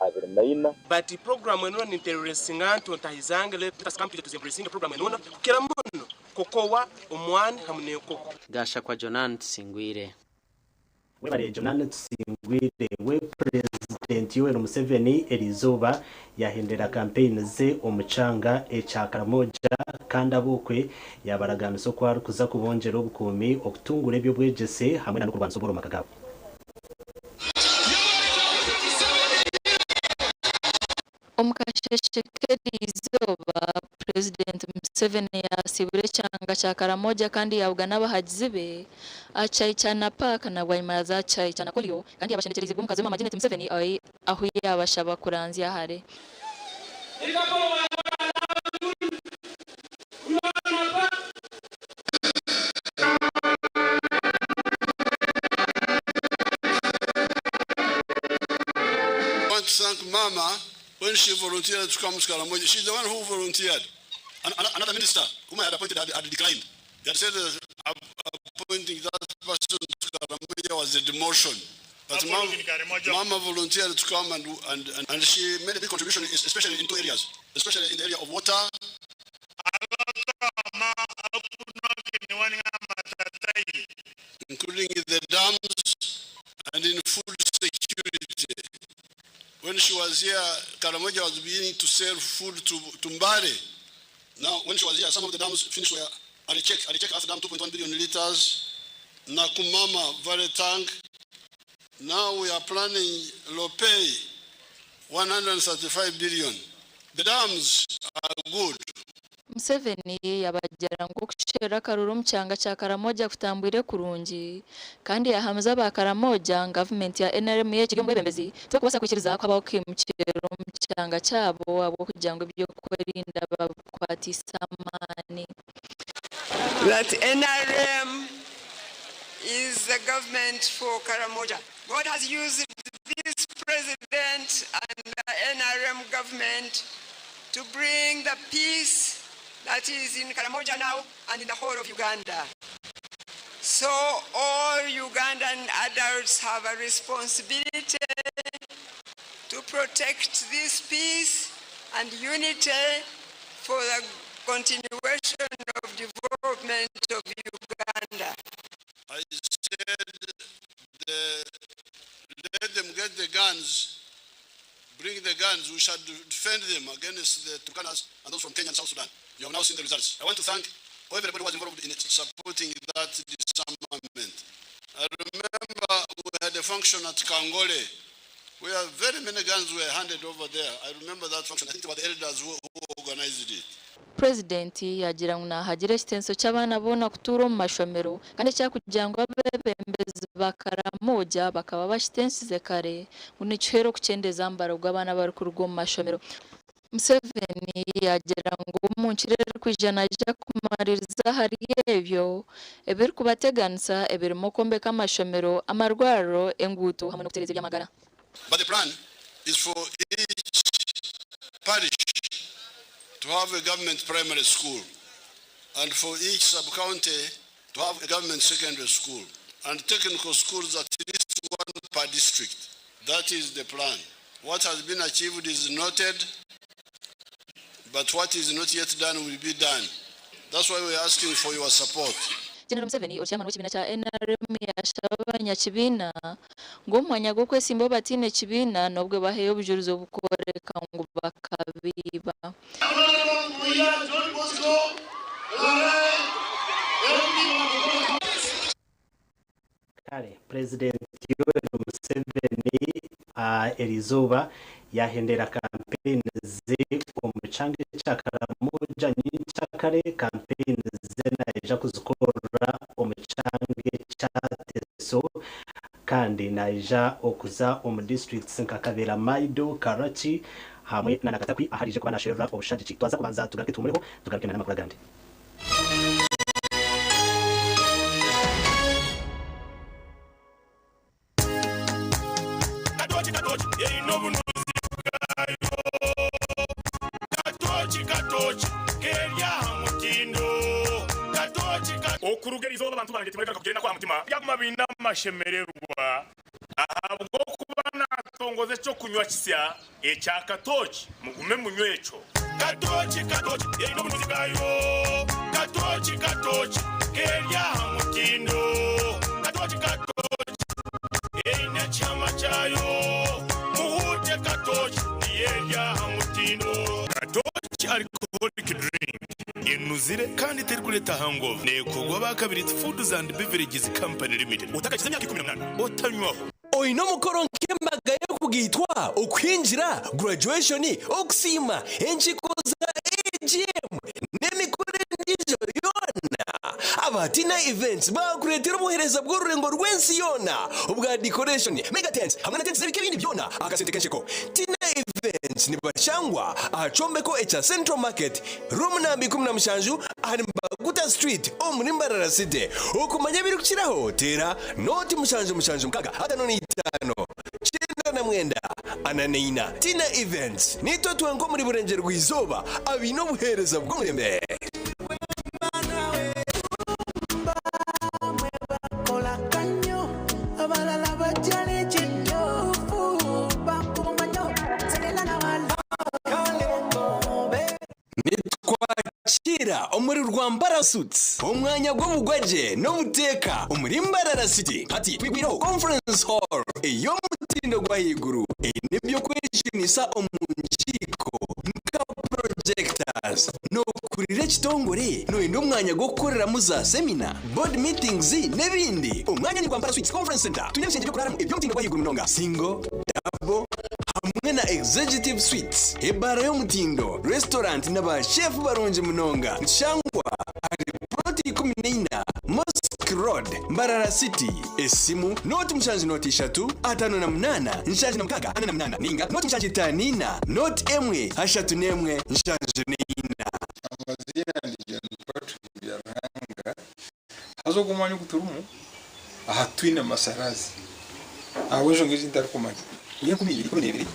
24. But program enona ninteresinga nto ntahi zange let us come together to embracinga program enona kukira muno kokowa, omwani hamu n'enkoko. Gashakwa Jonan Tusingwire. Webare Jonan Tusingwire we Purezidenti Yoweri Museveni eriizooba yahendera kampeyini ze omu kyanga ekya Karamoja kandi ab'okwe yabaragaanisa oku arikuza kubongyera obukuumi, okutunguura eby'obwegyese hamwe na n'okurwanisa obworo omu maka gaabo. Omu kasheeshe k'eriizooba, Purezidenti Museveni yaasiibura ekyanga kya Karamoja kandi yaabugana abahagizi be aha kishaayi kya Napak na bwanyima yaaza aha kishaayi kya Nakolio kandi yaabashendekyereizibwa omukazi we Maama Janet Museveni ahu yaabashaba kuranzya hare. I want to thank Mama when she volunteered to come to Karamoja. She's the one who volunteered. Another minister whom I had appointed had declined. He had said appointing that person to Karamoja was a demotion. But Mama volunteered to come and she made a big contribution, especially in two areas, especially in the area of water. Including the dams and in food security. When she was here, Karamoja was beginning to sell food to Mbale. Now, when she was here, some of the dams finished were Arichek, Arichek Earth Dam, 2.1 billion liters, Nakumama Valley Tank. Now we are planning Lopei, 135 billion. The dams are good. Museveni yabagira ngu okusherura akaruru omu kyanga kya Karamoja kutambwire kurungi kandi yahamiza aba Karamoja ngu gavumenti ya NRM yekiri omu bwebembezi tibarikubaasa kwikiriza ku habaho okwimukyera omu kyanga kyabo ahabw'okugira ngu eby'okwerinda babikwatiise amaani. That NRM is the government for Karamoja. God has used this president and the NRM government to bring the peace that is in Karamoja now and in the whole of Uganda. So all Ugandan adults have a responsibility to protect this peace and unity for the continuation of development of Uganda. I said, let them get the guns, bring the guns, we shall defend them against the Turkanas and those from Kenya and South Sudan. You have now seen the results. I want to thank everybody who was involved in supporting that disarmament. I remember we had a function at Kangole where very many guns were handed over there. I remember that function. I think it was the elders who organized it. Purezidenti yaagira ngu naahagira ekitenso ky'abaana boona kutuura omu mashomero kandi ekyakugira ngu abeebembezi ba Karamoja bakaba bakitensize kare ngu nikihwera okukyendeza omubaro gw'abaana abarikuruga omu mashomero. Museveni yaagira ngu omu nkiro erikwija naija kumaririza ahari ebyo ebirikubateganisa ebirimu okwombeka amashomero, amarwariro, enguuto hamwe n'okutereeza eby'amagara. But the plan is for each parish to have a government primary school and for each sub-county to have a government secondary school and technical schools at least one per district. That is the plan. What has been achieved is noted, but what is not yet done will be done. That's why we are asking for your support. General Museveni ori chairman w'ekibiina kya NRM yashaba abanyakibiina ngu omu mwanya gw'okwesimbaho bataine kibiina n'obwe baheyo obujurizi oburikworeka ngu bakabiiba. Kare Purezidenti Yoweri Museveni eriizooba yahendera kampeyini ze omu kyanga ekya Karamoja nyenkyakare. Kampeyini ze naija kuzikorera omu kyanga ekya Teso kandi naija okuza omu disiturikiti nka Kaberamaido, Karachi hamwe na Nakatakwi ahu ariije kuba nasherura obushagiki. Twaza kubanza tugaruke tuhumureho tugaruke n'amakuru agandi. Katoki katoki eine obunuzi bwayo. Katoki katoki keri aha mutindo. Katoki katoki. Okuruga eriizooba abantu bangye tibarigaruka kugira enaku aha mutima. Byaguma biine amashemererwa ahabw'okuba naatongoza eky'okunywa kisya ekya Katoki. Mugume munywe ekyo. Katoki katoki eine obunuzi bwayo. Katoki katoki keri aha mutindo. Katoki katoki eine ekihama kyayo. Muhuute katoki niyo eri aha mutindo. Katoki alcoholic drink enuzire kandi terikureeta hangover. Neekorwa aba Kabiriti Foods and Beverages Company Limited. Otakakiza emyaka 18 otanywaho. Oine omukoro nk'embaga y'okugaitwa, okuhingira, graduation, okusiima, enkiiko za AGM n'emikoro endiijo yoona, aba Tina Events baakureetera obuheereza bw'orurengo rw'ensi yoona obwa decoration, mega tents hamwe na tents z'ebika ebindi byona aha kasente k'ensheko. Tina Events nibashangwa aha kyombeko ekya Central Market, Room namba 17 ahari Mbaguta Street omuri Mbarara City. Okumanya ebirikukiraho teera nooti 7 7 6 55 49 44. Tina Events niitwe twenka omuri Burengyerwa-izooba abaine obuheereza bw'omurembe. Nitwakira omuri Rwambara Suites, omwanya gw'obugwagye n'obuteeka omuri Mbarara City. Hati twigwireho Conference Hall ey'omutindo gw'ahaiguru eine eby'okwejunisa omu nkiiko nka projectors. Nookurira ekitongore nooyenda omwanya gw'okukoreramu za semina, board meetings n'ebindi? Omwanya ni Rwambara Suites Conference Centre. Twine ebishengye by'okuraaramu eby'omutindo gw'ahaiguru munonga, single, double hamwe na executive suites, ebaara y'omutindo, restaurant na ba chef barungi munonga. Nitushangwa ahari plot 14 Mosque Road, Mbarara City. Esimu, noti mushanju noti ishatu, 58, 76, 48 ninga noti mushanju itaano ina, noti emwe, ashatu n'emwe, nshanju n'eina. Amaziina ni John Patrick Byaruhanga. Haza ogu omwanya ogu turimu aha twine amasarazi ahabw'enshonga ezi ntarikumanya. Eri 2012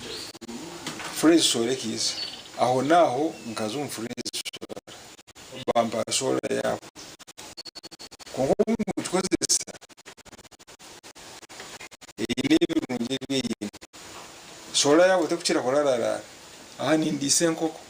Furezi soora ekaiza aho n'aho nkaza omu Furezi soora bampa soora yaabo kwonka obu ndikugikozesa eine ebirungi ebi eine. Soora yaabo terikukira kurararaara aha nindiisa enkoko.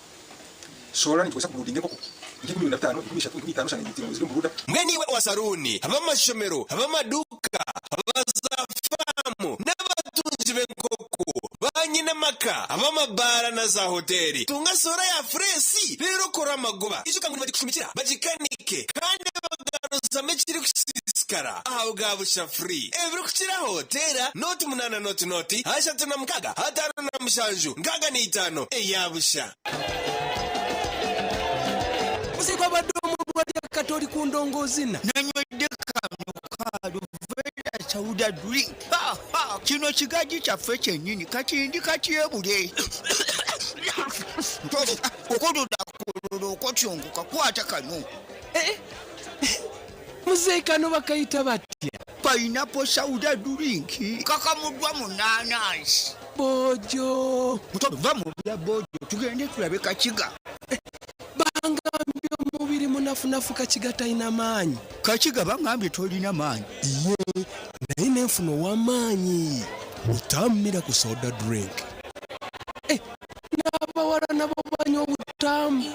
Soora nigikozesa kuburuudinga enkoko nka 15, 30, 50 oshanga ngiitiire ziri omu buruuda. Mbwenu iwe owa saruuni, ab'amashomero, ab'amaduuka, aba zaafaamu n'abatungi b'enkoko, baanyinamaka, ab'amabaara na zaahoteeri, tunga soora ya fureesi reero okore amagoba. Ijuka ngu nibagikushumikira, bagikanike kandi bagaruzamu ekirikusiisikara aha bwa busha free. Ebirikukiraho teera nooti munaana nooti nooti 36 57 65 eya busha. Muzigo abadde omulwadde kati oli ku ndongoozina. Nanywedde kano ka Luvera Sauda drink. Ha, ha, kino kigaji kyaffe kyennyini kati ndi katyebule. Okolola kolola okotyongoka kwata kano. Eh, muzeeyi kano bakayita batya? Pineapple Sauda drink kakamuddwa mu naanansi. Bojo. Muto va mu bya bojo tugende tulabe Kakiga. Bangambye omubiri munafunafu Kakiga talina maanyi. Kakiga bangambye tolina maanyi. Iye naye nenfuna ow'amaanyi. Butammira ku soda drink. Eh, n'abawala nabo banywa obutamu.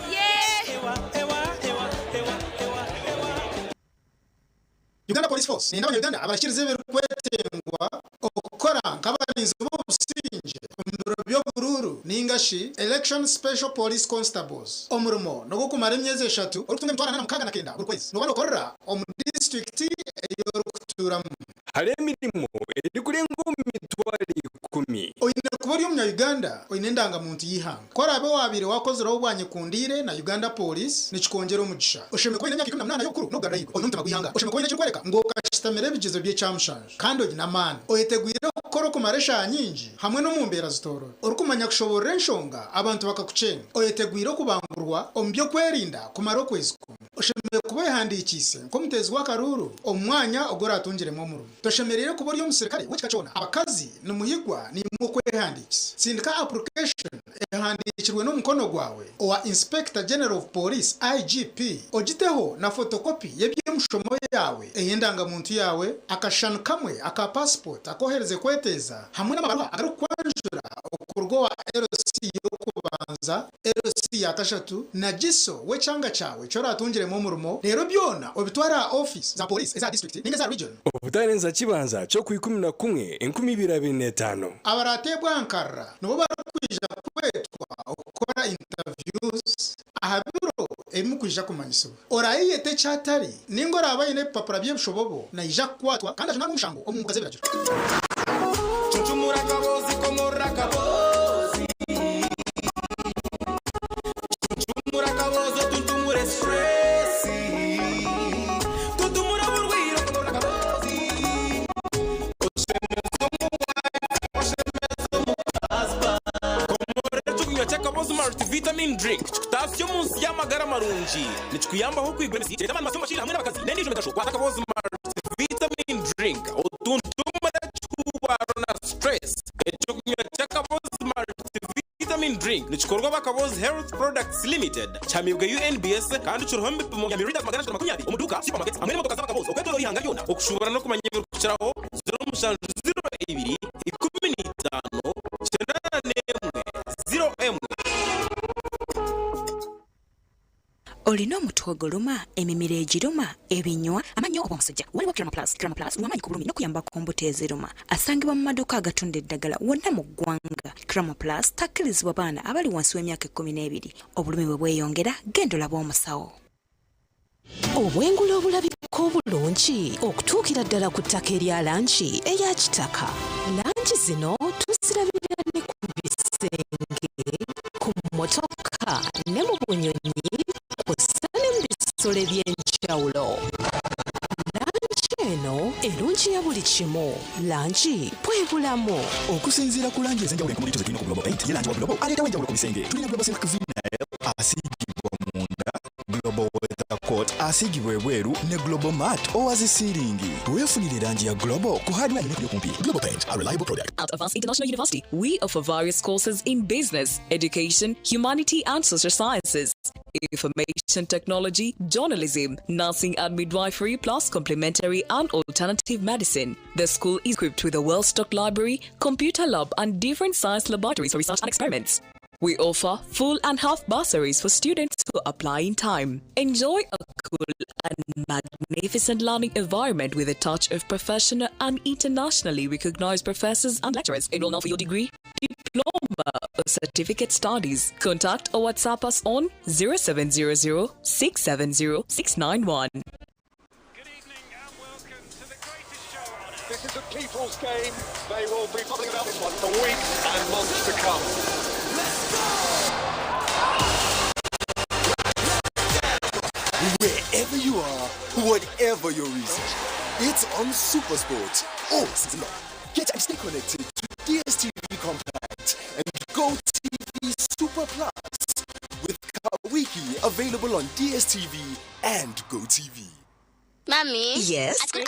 Uganda Police Force neyenda abanya-Uganda abarahikiriza ebirikwetengwa okukora nk'abarinzi b'obusingye omu biro by'oburuuru ninga shi Election Special Police Constables. Omurimo n'ogw'okumara emyezi eshatu orikutunga 469 buri kwezi. Nooba nookorera omu disiturikiti ei orikutuuramu. Hariho emirimo erikurenga omu 100,000. Oine kuba ori omunya-Uganda oine endangamuntu y'eihanga. Ku oraabe waabaire waakozireho obwanyekundiire na Uganda Police, nikikwongyera omugisha. Oshemereire kuba oine emyaka 18 y'obukuru n'okugarura ahaiguru. Oine omutima gw'eihanga. Oshemereire kuba oine ekirikworeka ngu okashitamira ebigyezo by'ekyamushanju kandi oine amaani. Oyetegwire kukora okumara eshaaha nyingi hamwe n'omu mbeera zitoorobi. Orikumanya kushoboorora enshonga abantu bakakukyenga. Oyetegwire okubangurwa omu by'okwerinda kumara okwezi kumwe. Oshemereire kuba oyehandiikiise nk'omuteezi w'akaruuru omu mwanya ogu oraatungiremu omurimo. Toshemereire kuba ori omusirikare w'ekika kyona. Abakazi nimuhigwa naimwe okwehandiikisa. Tsindika application ehandiikirwe n'omukono gwawe owa Inspector General of Police, IGP, ogiteho na photocopy y'eby'emishomo yaawe, ey'endangamuntu yaawe, akashushani kamwe aka passport akohereze kweteeza hamwe n'amabaruha agarikukwanjura okuruga owa LC y'okubanza, LC ya kashatu na GISO w'ekyanga kyawe eki oraatungiremu omurimo, reero byona obitware aha ofiisi za pooriisi eza disiturikiti nainga eza region. Obutarenza kibanza ky'okwa 11 2025. Abaraateebwe aha nkarra nibo barikwija kwetwa okukora interviews aha biro ebi murikwija kumanyisibwa. Oraayeyeta eki atari nainga oraabe aine ebipapura by'ebishobobo naija kukwatwa kandi ajunaanwe omushango omu mbuga z'ebiragiro. Cuncumura akaboozi, komorora akaboozi. Cuncumura akaboozi otuntumure stress. Tuntumura oburwaire okomorora akaboozi. Oshemeze omu wife, oshemeze omu husband. Komorora ekyokunywa ky'akaboozi Multivitamin Drink kikutaasya omu nsi y'amagara marungi. Nikikuyambaho okwigura emisi, kireeta amaani masya omu bashaija hamwe n'abakazi n'endiijo migasho. Kwata akaboozi Multivitamin Drink otuntumure ekihuubaro na stress. Ekyokunywa. Nikikorwa aba Kabozi Health Products Limited, kihamibwe UNBS kandi kiriho omu bipimo bya millilitres 320 omu duuka, supermarkets hamwe n'emotoka z'aba Kabozi okwetoroora eihanga ryona. Okushuubura n'okumanya ebirikukiraho, 0702 15 91 01. Olina omutwe oguluma, emimiro egiruma, ebinywa, amannyo oba omusujja? Waliwo Cremo Plus. Cremo Plus w'amaanyi ku bulumi n'okuyamba ku mbuto eziruma. Asangibwa mu maduuka agatunda eddagala wonna mu ggwanga. Cremo Plus takkirizibwa baana abali wansi w'emyaka ekkumineebiri. Obulumi bwe bweyongera, genda olabe omusawo. Obwengula obulabika obulungi okutuukira ddala ku ttaka erya langi eya kitaka. Langi zino tuzirabira ne ku bisenge, ku mmotoka ne mu bunyonyi kw'ossa ne mu bisolo eby'enjawulo. Langi eno erungiya buli kimu. Langi bwe bulamu. Okusinziira ku langi ez'enjawulo enkomuliito ze tulina ku Global Paint, ye langi wa Global aleetawo enjawulo ku bisenge. Tulina Global Silk Vinyl asiigibwa munda, Global Weather Coat asiigibwa ebweru ne Global Matte owa zi siiringi. Weefunire langi ya Global ku hardware yonna ekuli okumpi. Global Paint, a reliable product. At Avance International University, we offer various courses in business, education, humanity and social sciences, information technology, journalism, nursing and midwifery, plus complementary and alternative medicine. The school is equipped with a well-stocked library, computer lab and different science laboratories for research and experiments. We offer full and half bursaries for students who apply in time. Enjoy a cool and magnificent learning environment with a touch of professional and internationally recognized professors and lecturers. Enroll now for your degree, diploma, or certificate studies. Contact or WhatsApp us on 0700 670 691. This is a people's game. They will be bubbling about this one for weeks and months to come. Wherever you are, whatever your reason, it's on Supersport all season long. Get and stay connected to DSTV Compact and GoTV Super Plus with Kawiki available on DSTV and GoTV. Mommy. Yes? At school,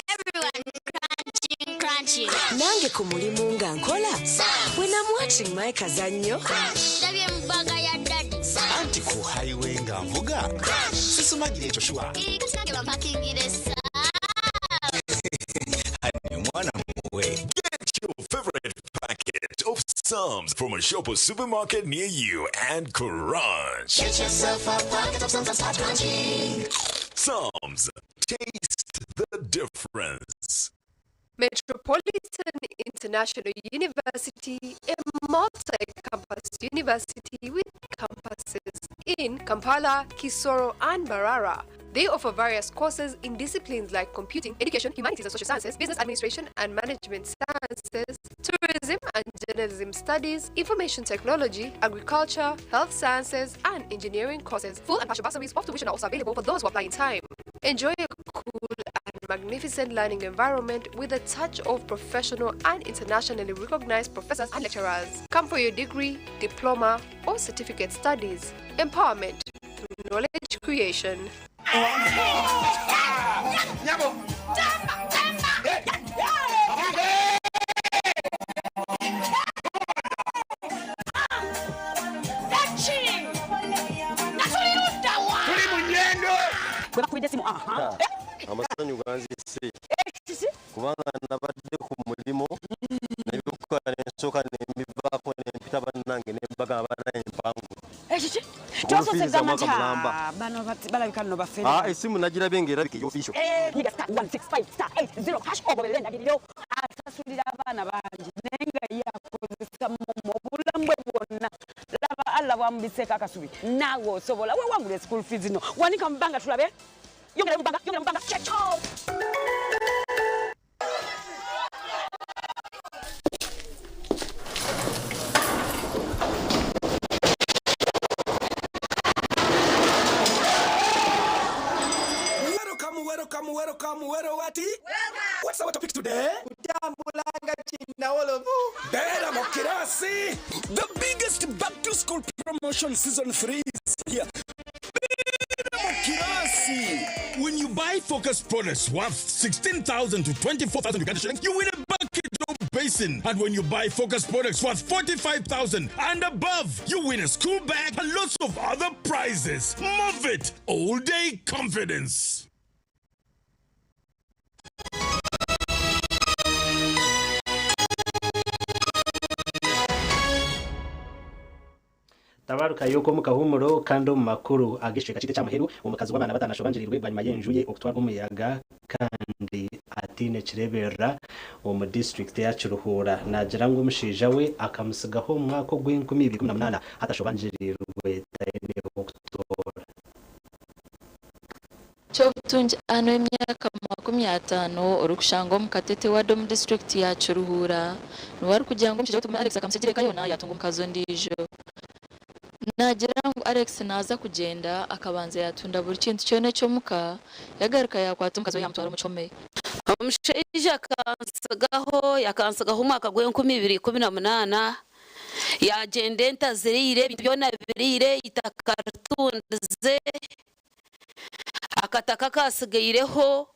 everyone crunching, crunching. Nange ku mulimu nga nkola. When I'm watching my kazannyo. Ndabye mu bbaga ya daddy. Anti ku highway nga nvuga sisumagira ekyo sure. Kati nange bampakingire essa. Honey, omwana muwe. Get your favorite packet of Psalms from a shop or supermarket near you and crunch. Get yourself a packet of Psalms and start crunching. Psalms. Taste the difference. Metropolitan International University, a multi-campus university with campuses in Kampala, Kisoro, and Mbarara. They offer various courses in disciplines like computing, education, humanities and social sciences, business administration and management sciences, tourism and journalism studies, information technology, agriculture, health sciences, and engineering courses. Full and partial bursaries of tuition are also available for those who apply in time. Enjoy a cool and magnificent learning environment with a touch of professional and internationally recognized professors and lecturers. Come for your degree, diploma, or certificate studies. Empowerment through knowledge creation. Tuli mu nyendo. Bwe bakubidde essimu, aha. Amasanyu ganzise kubanga nabadde ku mulimu nebikukola nensooka nembivaako nempita bannange nembagamba banaye mpangu. Ekiki? School fees Kyosose gamba za nti mwaka mulamba. "Ah, bano balabika nno bafere. Ah, esimu nagirabye ng'erabika ey'official. Eh, nyiga star 165 star 80 hash ogoberera endagiriro asasulira abaana bangi naye nga ye akozesa momo obulamu bwe bwonna laba Allah bwamubiseeko akasubi naawe osobola wewangula school fees no wanika mu bbanga tulabe yongera mu bbanga yongera mu bbanga kyekyo. Welcome, welcome, welcome, welcome, what? What's our topic today? Beera mu kirasi. The biggest back to school promotion season 3 is here. Beera mu kirasi. When you buy Focus products worth 16,000 to 24,000 Uganda shillings, you win a bucket of pricing. And when you buy Focus products worth 45,000 and above, you win a school bag and lots of other prizes. Move it! All day confidence. Tabaruka yuko omu kahuumuro kandi omu makuru ag'ekicweka kyaitu ekya muheru, omukazi w'abaana bataano ashobangirirwe bwanyima y'enju ye okutwarwa omuyaga kandi ataine kireeberera omu disiturikiti eya Kiruhura. Naagira ngu omushaija we akamutsigaho omu mwaka ogw'enkumi ibiri ikumi na munaana hati ashobangirirwe taine h'okutoora. Kyobutungi Anne w'emyaka 50 orikushangwa omu Katete ward omu disiturikiti ya Kiruhura niwe arikugira ngu omushaija we Tugume Alex akamutsigira eka yoona yatunga omukazi ondiijo. Naagira ngu Alex naaza kugyenda akabanza yatunda buri kintu kyona eky'omuka yagaruka yakwata omukazi we yamutwara omu kihome. Omushaija akantsigaho yakantsigaho omwaka gw'e 2018 yagyenda ente aziriire ebintu byona abiriire eitaka aritundize akataka akasigaireho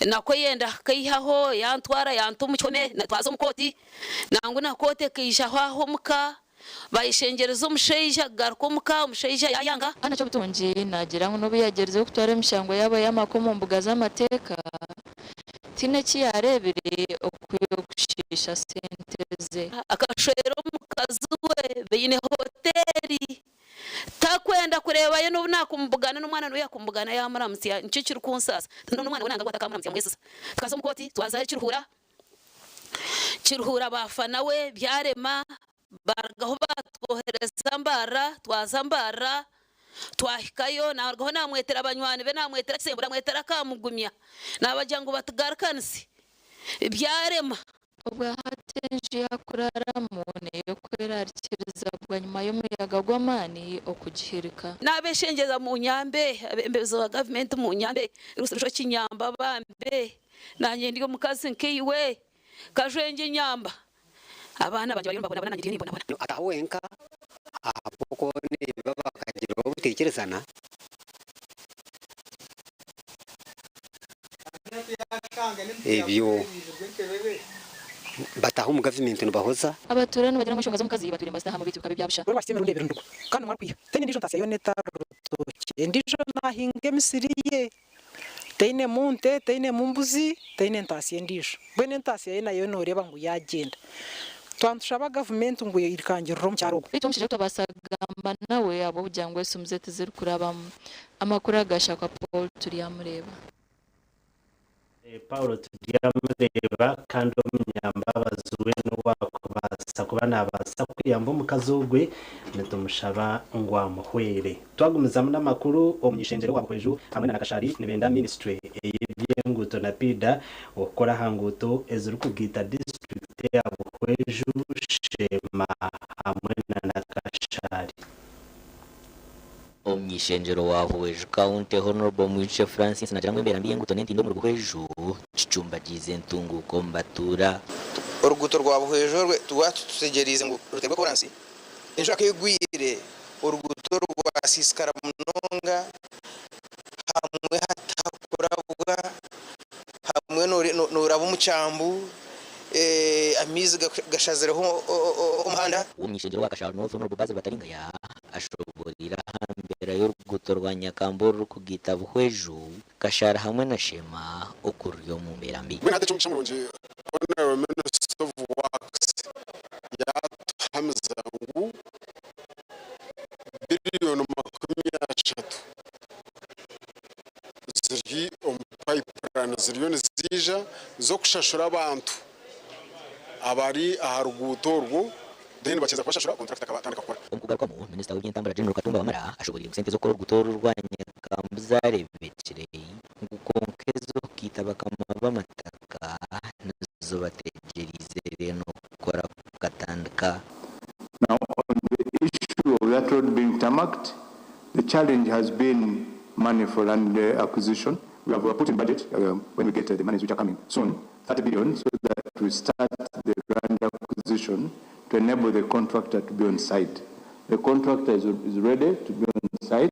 nako yenda kukaihaho yantwara yanta omu kihome twaza omu kooti nangwa na kooti ekaijaho aho omuka bayeshengyereza omushaija kugaruka omuka omushaija yayanga. Anna Kyobutungi naagira ngu n'obu yaagyerizeho kutwara emishango yaabo y'amaka omu mbuga z'amateeka, tihaine eki yaareebire okwiha okushiisha sente ze. Akashwera omukazi we baine hoteeri. Takwenda kureebayo n'obu naakumubugana n'omwana n'obu yaakumubugana yaamuramutsya. Nikyo kirikunsaasa. N'omwana we nanga ngu atakaamuramutsya mwesiza. Tukaza omu kooti twazayo Kiruhura, Kiruhura baafa nawe byarema, baarugaho baatwohereza Mbarara, twaza Mbarara, twahikayo naarugaho naamwetera banywani be naamwetera Kisembo naamwetera Kamugumya naabagira ngu batugarukanise byarema. Obwahati enju yakuraramu neyokwerarikiriza bwanyima y'omuyaga gw'amaani okugihirika. Nabeshengyeza munyambe, abebembezi ba gavumenti munyambe, Rushokye nyamba bambe, nanye ndi omukazi nkaiwe, Kajwengye nyamba, abaana bangye bariyo nibabonabona nanye ndiyo nimbonabona. Ataaha wenka ahabw'okuba niba bakagira obutaikirizana. Ebyo bataaha omu gavumenti nibahoza. Abatuura nibagira ngu enshonga z'omukazi batwire nibazitaho ahamwe beitu bikaba ebya busha. Buri wakitema emirundi ebiri ndugwa kandi omwe arikwiha teine endiijo ntaasya yoona etari rutookye endiijo naahinga emisiri ye teinemu nte teinemu mbuzi teine ntaasya endiijo mbwenu entaasya ye nayo nooreeba ngu yaagyenda Twaba nitushaba gavumenti ngu eirukangirire omu kyaro oku. Beitu omushaija ou twabaasa kugamba nawe ahabw'okugira ngu esimu ze tizirikurabamu. Amakuru agashakwa Paul Turyamureeba. Paulo Turyamureeba kandi omunyambabazi we n'owaakubaasa kuba naabaasa kuyamba omukazi ogwe, nitumushaba ngu amuhwere. Twagumizamu n'amakuru, Omuny'ishengyero wa Buhweju hamwe na Nakashari nibenda minisiture ey'eby'enguuto na piida okukora aha nguuto ezirikugaita disiturikiti eya Buhweju, Sheema hamwe na Nakashari. Omuny'ishengyero wa Buhweju County, Hon. Mwinshe Francis naagira ngu embeera mbi y'enguuto n'entindo omuri Buhweju kicumbagiize entunguuka omu batuura. Oruguuto rwa Buhweju orwe tutegyereize ngu ruteerwe koransi. Enjura ku egwire, oruguuto rwasiisikara munonga, hamwe hatakurabwa, hamwe nooraba omu kyambu, amaizi gashazireho omuhanda. Ow'omuny'ishengyero wa Kasharo North, Hon. Basil Bataringaya ashoboreire aha mbeera y'oruguuto rwa Nyakamba orurikugaita Buhweju, Kashara hamwe na Sheema oku ruri omu mbeera mbi. Mbwenu hati eky'omugisha murungi Honourable Minister of Works yaatuhamiza ngu biriyoni 30 ziri omu pipeline ziriyo niziija z'okushashura abantu abari aha ruguuto orwo then bakiza kubashashura contractor akaba atandika kukora. Omu kugarukamu, Minisita w'eby'entambura General Katumba Wamala ashoboreire ngu sente z'okukora oruguuto oru orwa Nyakambu zareebekire ngu kwonka ez'okukiita bakama b'amataka nizo bategyereize reero okukora kukatandika. Now on the issue of that road being tarmacked, the challenge has been money for land acquisition. We have put in budget, when we get the monies which are coming soon, 30 billion so that we start the land acquisition to enable the contractor to be on site. The contractor is ready to be on site.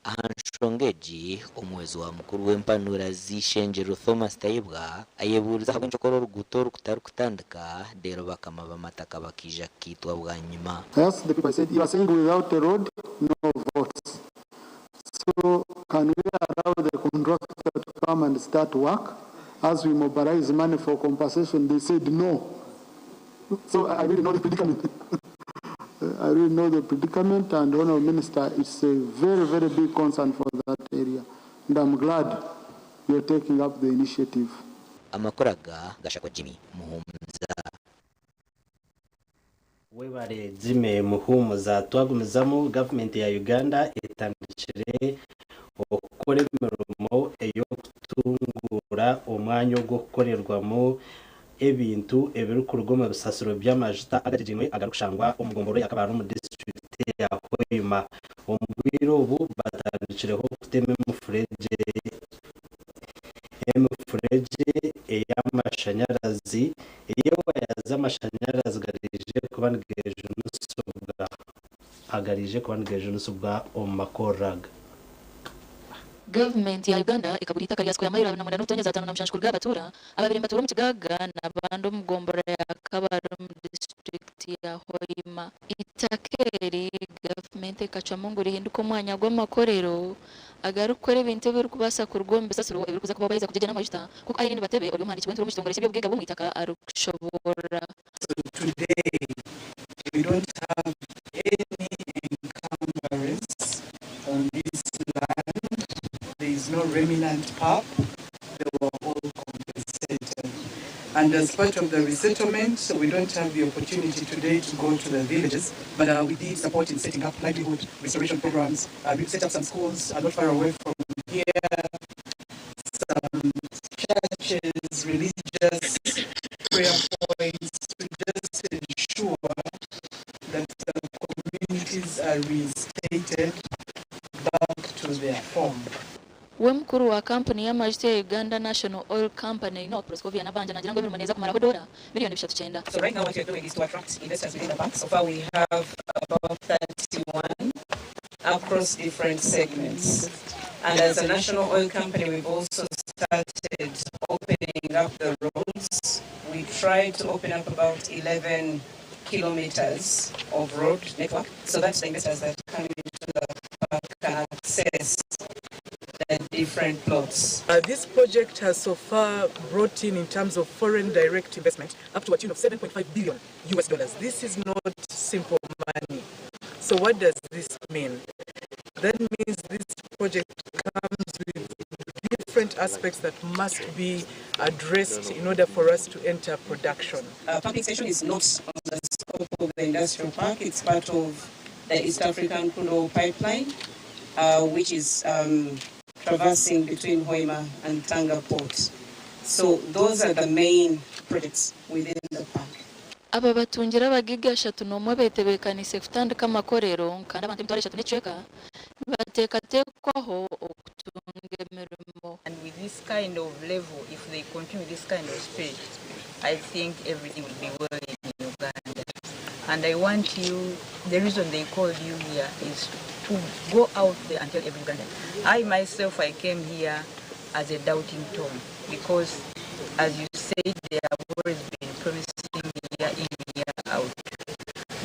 Aha Ahanshonga egi, omuhwezi wa mukuru w'empanura z'eishengyero Thomas Tayebwa ayebuurize ahabw'enki okukora oruguuto oru kutarikutandika reero bakama b'amataka bakaija kukaitwa bwanyima. I asked the people, I said, you are saying without a road, no votes. So can we allow the contractor to come and start work as we mobilize money for compensation? They said no. So I really know the predicament. I really know the predicament, and Honorable Minister, it's a very, very big concern for that area. And I'm glad you're taking up the initiative. Amakuru aga gashakwa Jimmy Muhumuza. Webare Jimmy Muhumuza. Twagumizamu, gavumenti ya Uganda etandikire okukora emirimo ey'okutunguura omwanya ogw'okukorerwamu ebintu ebirikuruga omu bisasiro by'amajuta agagyegyirwe agarikushangwa omu gombolola ya Kabale omu disiturikiti ya Hoima. Omu bwire obu batandikireho kutema emifuregye ey'amashanyarazi ei ewaya z'amashanyarazi garaije kuba nigejunisibwa agaraije kuba nigejunisibwa omu makorero aga. Gavumenti ya Uganda ekagura eitaka rya square mayiro 29 n'obutonyeza 57 kuruga aha batuura ababaire nibatuura omu Kigaaga n'abandi omu gombolola ya Kabale omu disiturikiti ya Hoima. Eitaka eri gavumenti ekacwamu ngu rihinduke omwanya gw'amakorero agarikukora ebintu ebirikubaasa kuruga omu bisasiro ebirikuza kubaho baheza kugyegyena amajuta, nk'oku Irene Batebe ori omuhandiiki w'entuura omu kitongore ky'eby'obugaiga bw'omu eitaka arikushoboorora. Today, we don't have any encumbrance on this land. There is no remnant park. They were all compensated. And as part of the resettlement, we don't have the opportunity today to go to the villages, but we did support in setting up livelihood restoration programs. We set up some schools not far away from here, some churches, religious prayer points to just ensure that the communities are reinstated back to their form. We mukuru wa kampuni y'amajuta ya Uganda National Oil Company UNOC, Proscovia Nabanja, nagira ngu emirimo neeza kumaraho dola miliyoni 390. So right now what we're doing is to attract investors within the park. So far we have about 31 across different segments. And as a national oil company, we've also started opening up the roads. We tried to open up about 11 kilometers of road network so that the investors that come into the park can access the different plots. This project has so far brought in terms of foreign direct investment, up to a tune of 7.5 billion US dollars. This is not simple money. So what does this mean? That means this project comes with different aspects that must be addressed in order for us to enter production. Pumping station is not on the scope of the industrial park. It's part of the East African Crude Oil Pipeline, which is traversing between Hoima and Tanga Port. So those are the main projects within the park. Aba batungira abagiga 31 betebekanise kutandika amakorero kandi abantu emitwaro eshatu n'ekicweka nibateekateekwaho okutunga emirimo. And with this kind of level, if they continue this kind of speed, I think everything will be well in Uganda. And I want you, the reason they called you here is to go out there and tell every Ugandan. I myself, I came here as a doubting Tom because, as you said, they have always been promising year in, year out.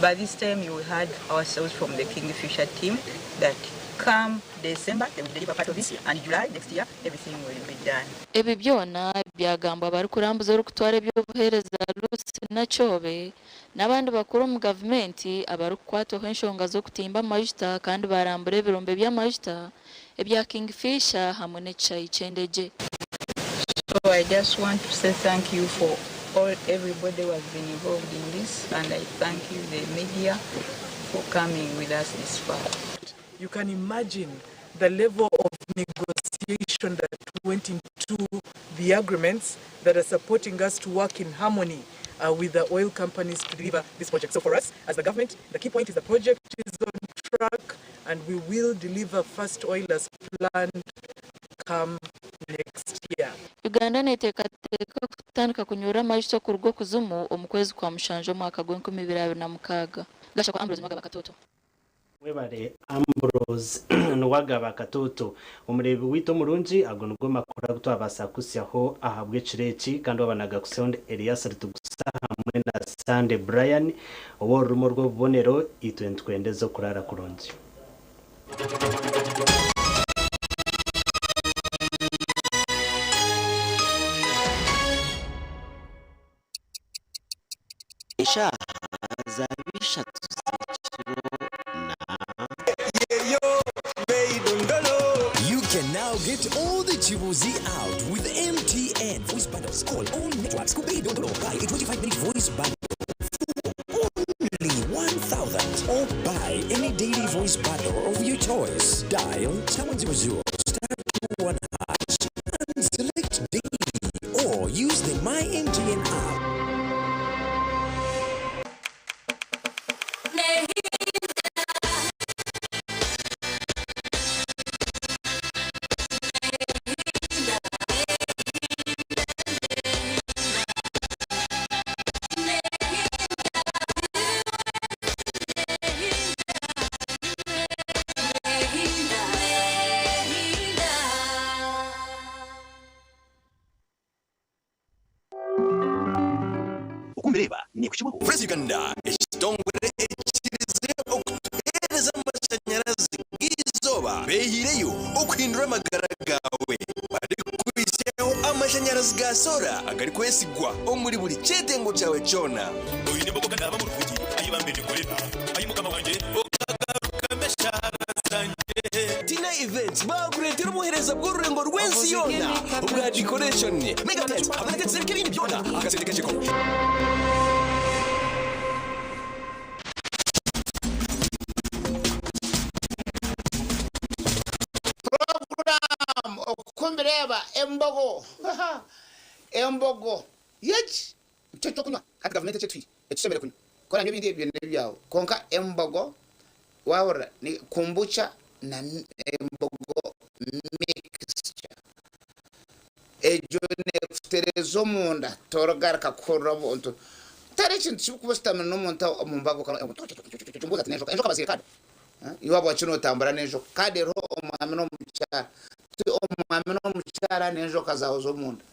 But this time you heard ourselves from the Kingfisher team that come December, they will deliver part of this, and July next year, everything will be done. Ebi byona byagambwa abarikurambuza orikutwara eby'obuheereza Lucy Nakyobe n'abandi bakuru omu gavumenti abarikukwatwaho enshonga z'okutimba amajuta kandi barambura ebirombe by'amajuta ebya Kingfisher hamwe n'ekishayi ky'endegye. So I just want to say thank you for everybody who has been involved in this, and I thank you, the media, for coming with us this far. You can imagine the level of negotiation that went into the agreements that are supporting us to work in harmony with the oil companies to deliver this project. So for us, as the government, the key point is the project is on track and we will deliver first oil as planned come next year. Uganda neteekateeka kutandika kunyura amajuta okuruga okuzimu omu kwezi kwa mushanju omwaka gw'enkumi ibiri abiri na mukaaga. Gashakwa Ambrose Mwagaba Katoto. Webale Ambrose. Niwagaba Katoto omureebi waitu omurungi, ago nigo makuru agu twabaasa kukutsyaho ahabw'ekiro eki kandi waaba nagakutsyaho ndi Elias Ritugusa hamwe na Sunday Brian ow'orurimi orw'obubonero, itwe nitukwendeza okuraara kurungi. Eshaaha zaaba ishatu z'ekiro na. You can now get all the Chibuzi out with MTN voice bundles. Call all networks. Kubei Dondolo. Buy a 25 minute voice bundle for only 1,000 or buy any daily voice bundle of your choice. Dial star 100 star 21 hash and select daily or use the My MTN app. Okumbireba nikukibwaho. Fresh Uganda ekitongore ekikirize okutuheereza amashanyarazi g'eizooba beehiireyo okuhindura amagara gaawe barikukuhitsyaho amashanyarazi ga soora agarikwesigwa omuri buri kyetengo kyawe kyona. Oine embogo kandi aba murungi, ai bambe ninkorera, ai Mukama wangye, okagarukamu eshaara zangye. Tina Events baakureetera obuheereza bw'orurengo rw'ensi yoona obwa decoration, mega tent hamwe na tents n'ebindi byona aha kasente kakye konka. Program okumbireba embogo embogo yeki nikyo kyokunywa hati gavumenti ekyetuhaire ekitushemereire kunywa ku oranywa ebindi ebyo nebyawe kwonka embogo wahurira ni kombucha na embogo mixture egyo nekutereza omunda torigaruka kuhurira obuntu tihariho ekintu kibi kuba oshutamire nomuntu omu mbaga okambuuza ati nenjoka enjoka baziha kadi iwe ahabwaki notambura nenjoka kadi eriho omwami nomukyara ti omwami nomukyara nenjoka zaawe zomunda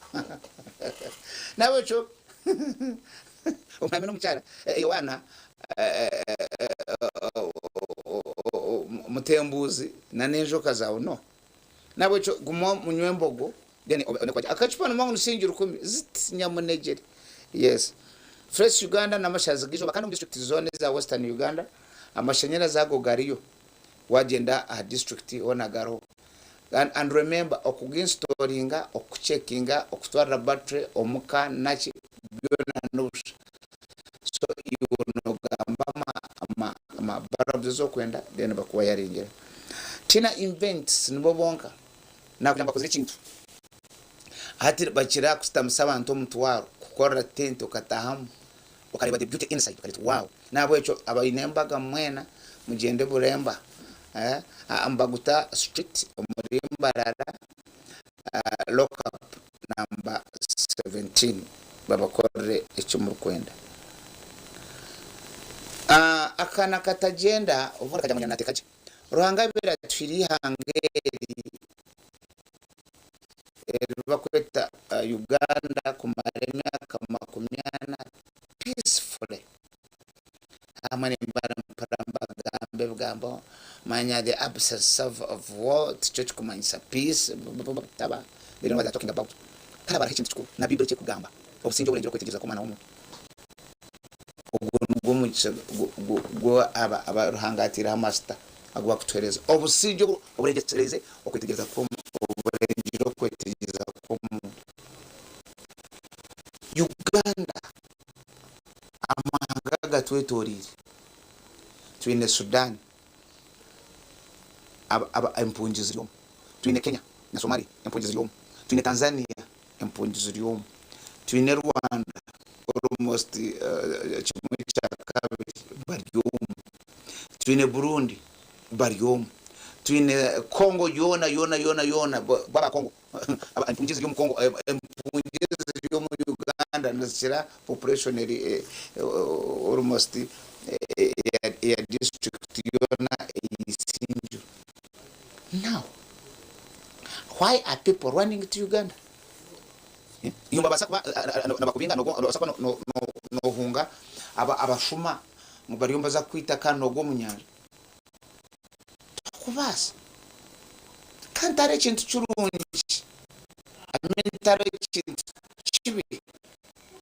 nahabwekyo omwami nomukyara yowaana mutembuuzi nanenjoka zaawe no nahabwekyo guma munywe embogo then obone kuba gye. Akacupa nimuba ngu ni siringi rukumi ziti nyamunegyere. Yes. Fresh Uganda n'amashanyarazi g'eizooba kandi omu district zoona eza Western Uganda amashanyarazi ago gariyo. Wagyenda aha district hoona gariho. And, and remember okuginstoringa, okucheckinga, okutwarira battery omuka naki byona n'obusha. So iwe nogamba ama, ama, ama bulbs ezi okwenda then bakuwayaringira. Tina Invents nibo bonka. Nakugira ngu bakozire ekintu. Hati bakira kusitamisa abantu omutwaro kukorera tenti okatahamu okareba the beauty inside okagira oti wow. Nahabwekyo abaine embaga mwena mugyende Buremba aha Mbaguta street omuri Mbarara lock up number 17 babakorere eki murikwenda. Akaana katagyenda obundi akagira ngu nateeka gye. Ruhanga abaire atuhaire eihanga eri eri barikweta Uganda kumara emyaka 40 peacefully. Hamwe nimbara mpura nibagamba ebigambo manya the absence of, of war tikyo kikumanyisa peace taba they don't know what they're talking about. Kandi haba hariho ekintu kikuru na Baibuli eki erikugamba obusingye oburengire okwetegyereza kw'omwana w'omuntu. Ogwo nigwo mugisha gu aba Ruhanga ataireho amasita agu barikutuheereza. Obusingye oburengyesereize okwetegyereza oburengire okwetegyereza kw'omuntu. Uganda amahanga agatwetoreire twine Sudan empungi ziri omu, twine Kenya na Somalia empungi ziri omu, twine Tanzania empungi ziri omu, twine Rwanda almost kimwe kya kabiri bari omu, twine Burundi bari omu, twine Congo yoona yoona yoona yoona bo aba Congo empungi eziri omu Congo empungi eziri omu Uganda nizikira population eri almost eya district yoona eya Isingiro. Why are people running to Uganda? Iwe nibabaasa kuba nibakubinga nobaasa kuba nohunga abashuma ngu bariyo nibaza kukwita kandi nogwa omu nyanja. Tokubaasa. Kandi tihariho ekintu kirungi, I mean tihariho ekintu kibi.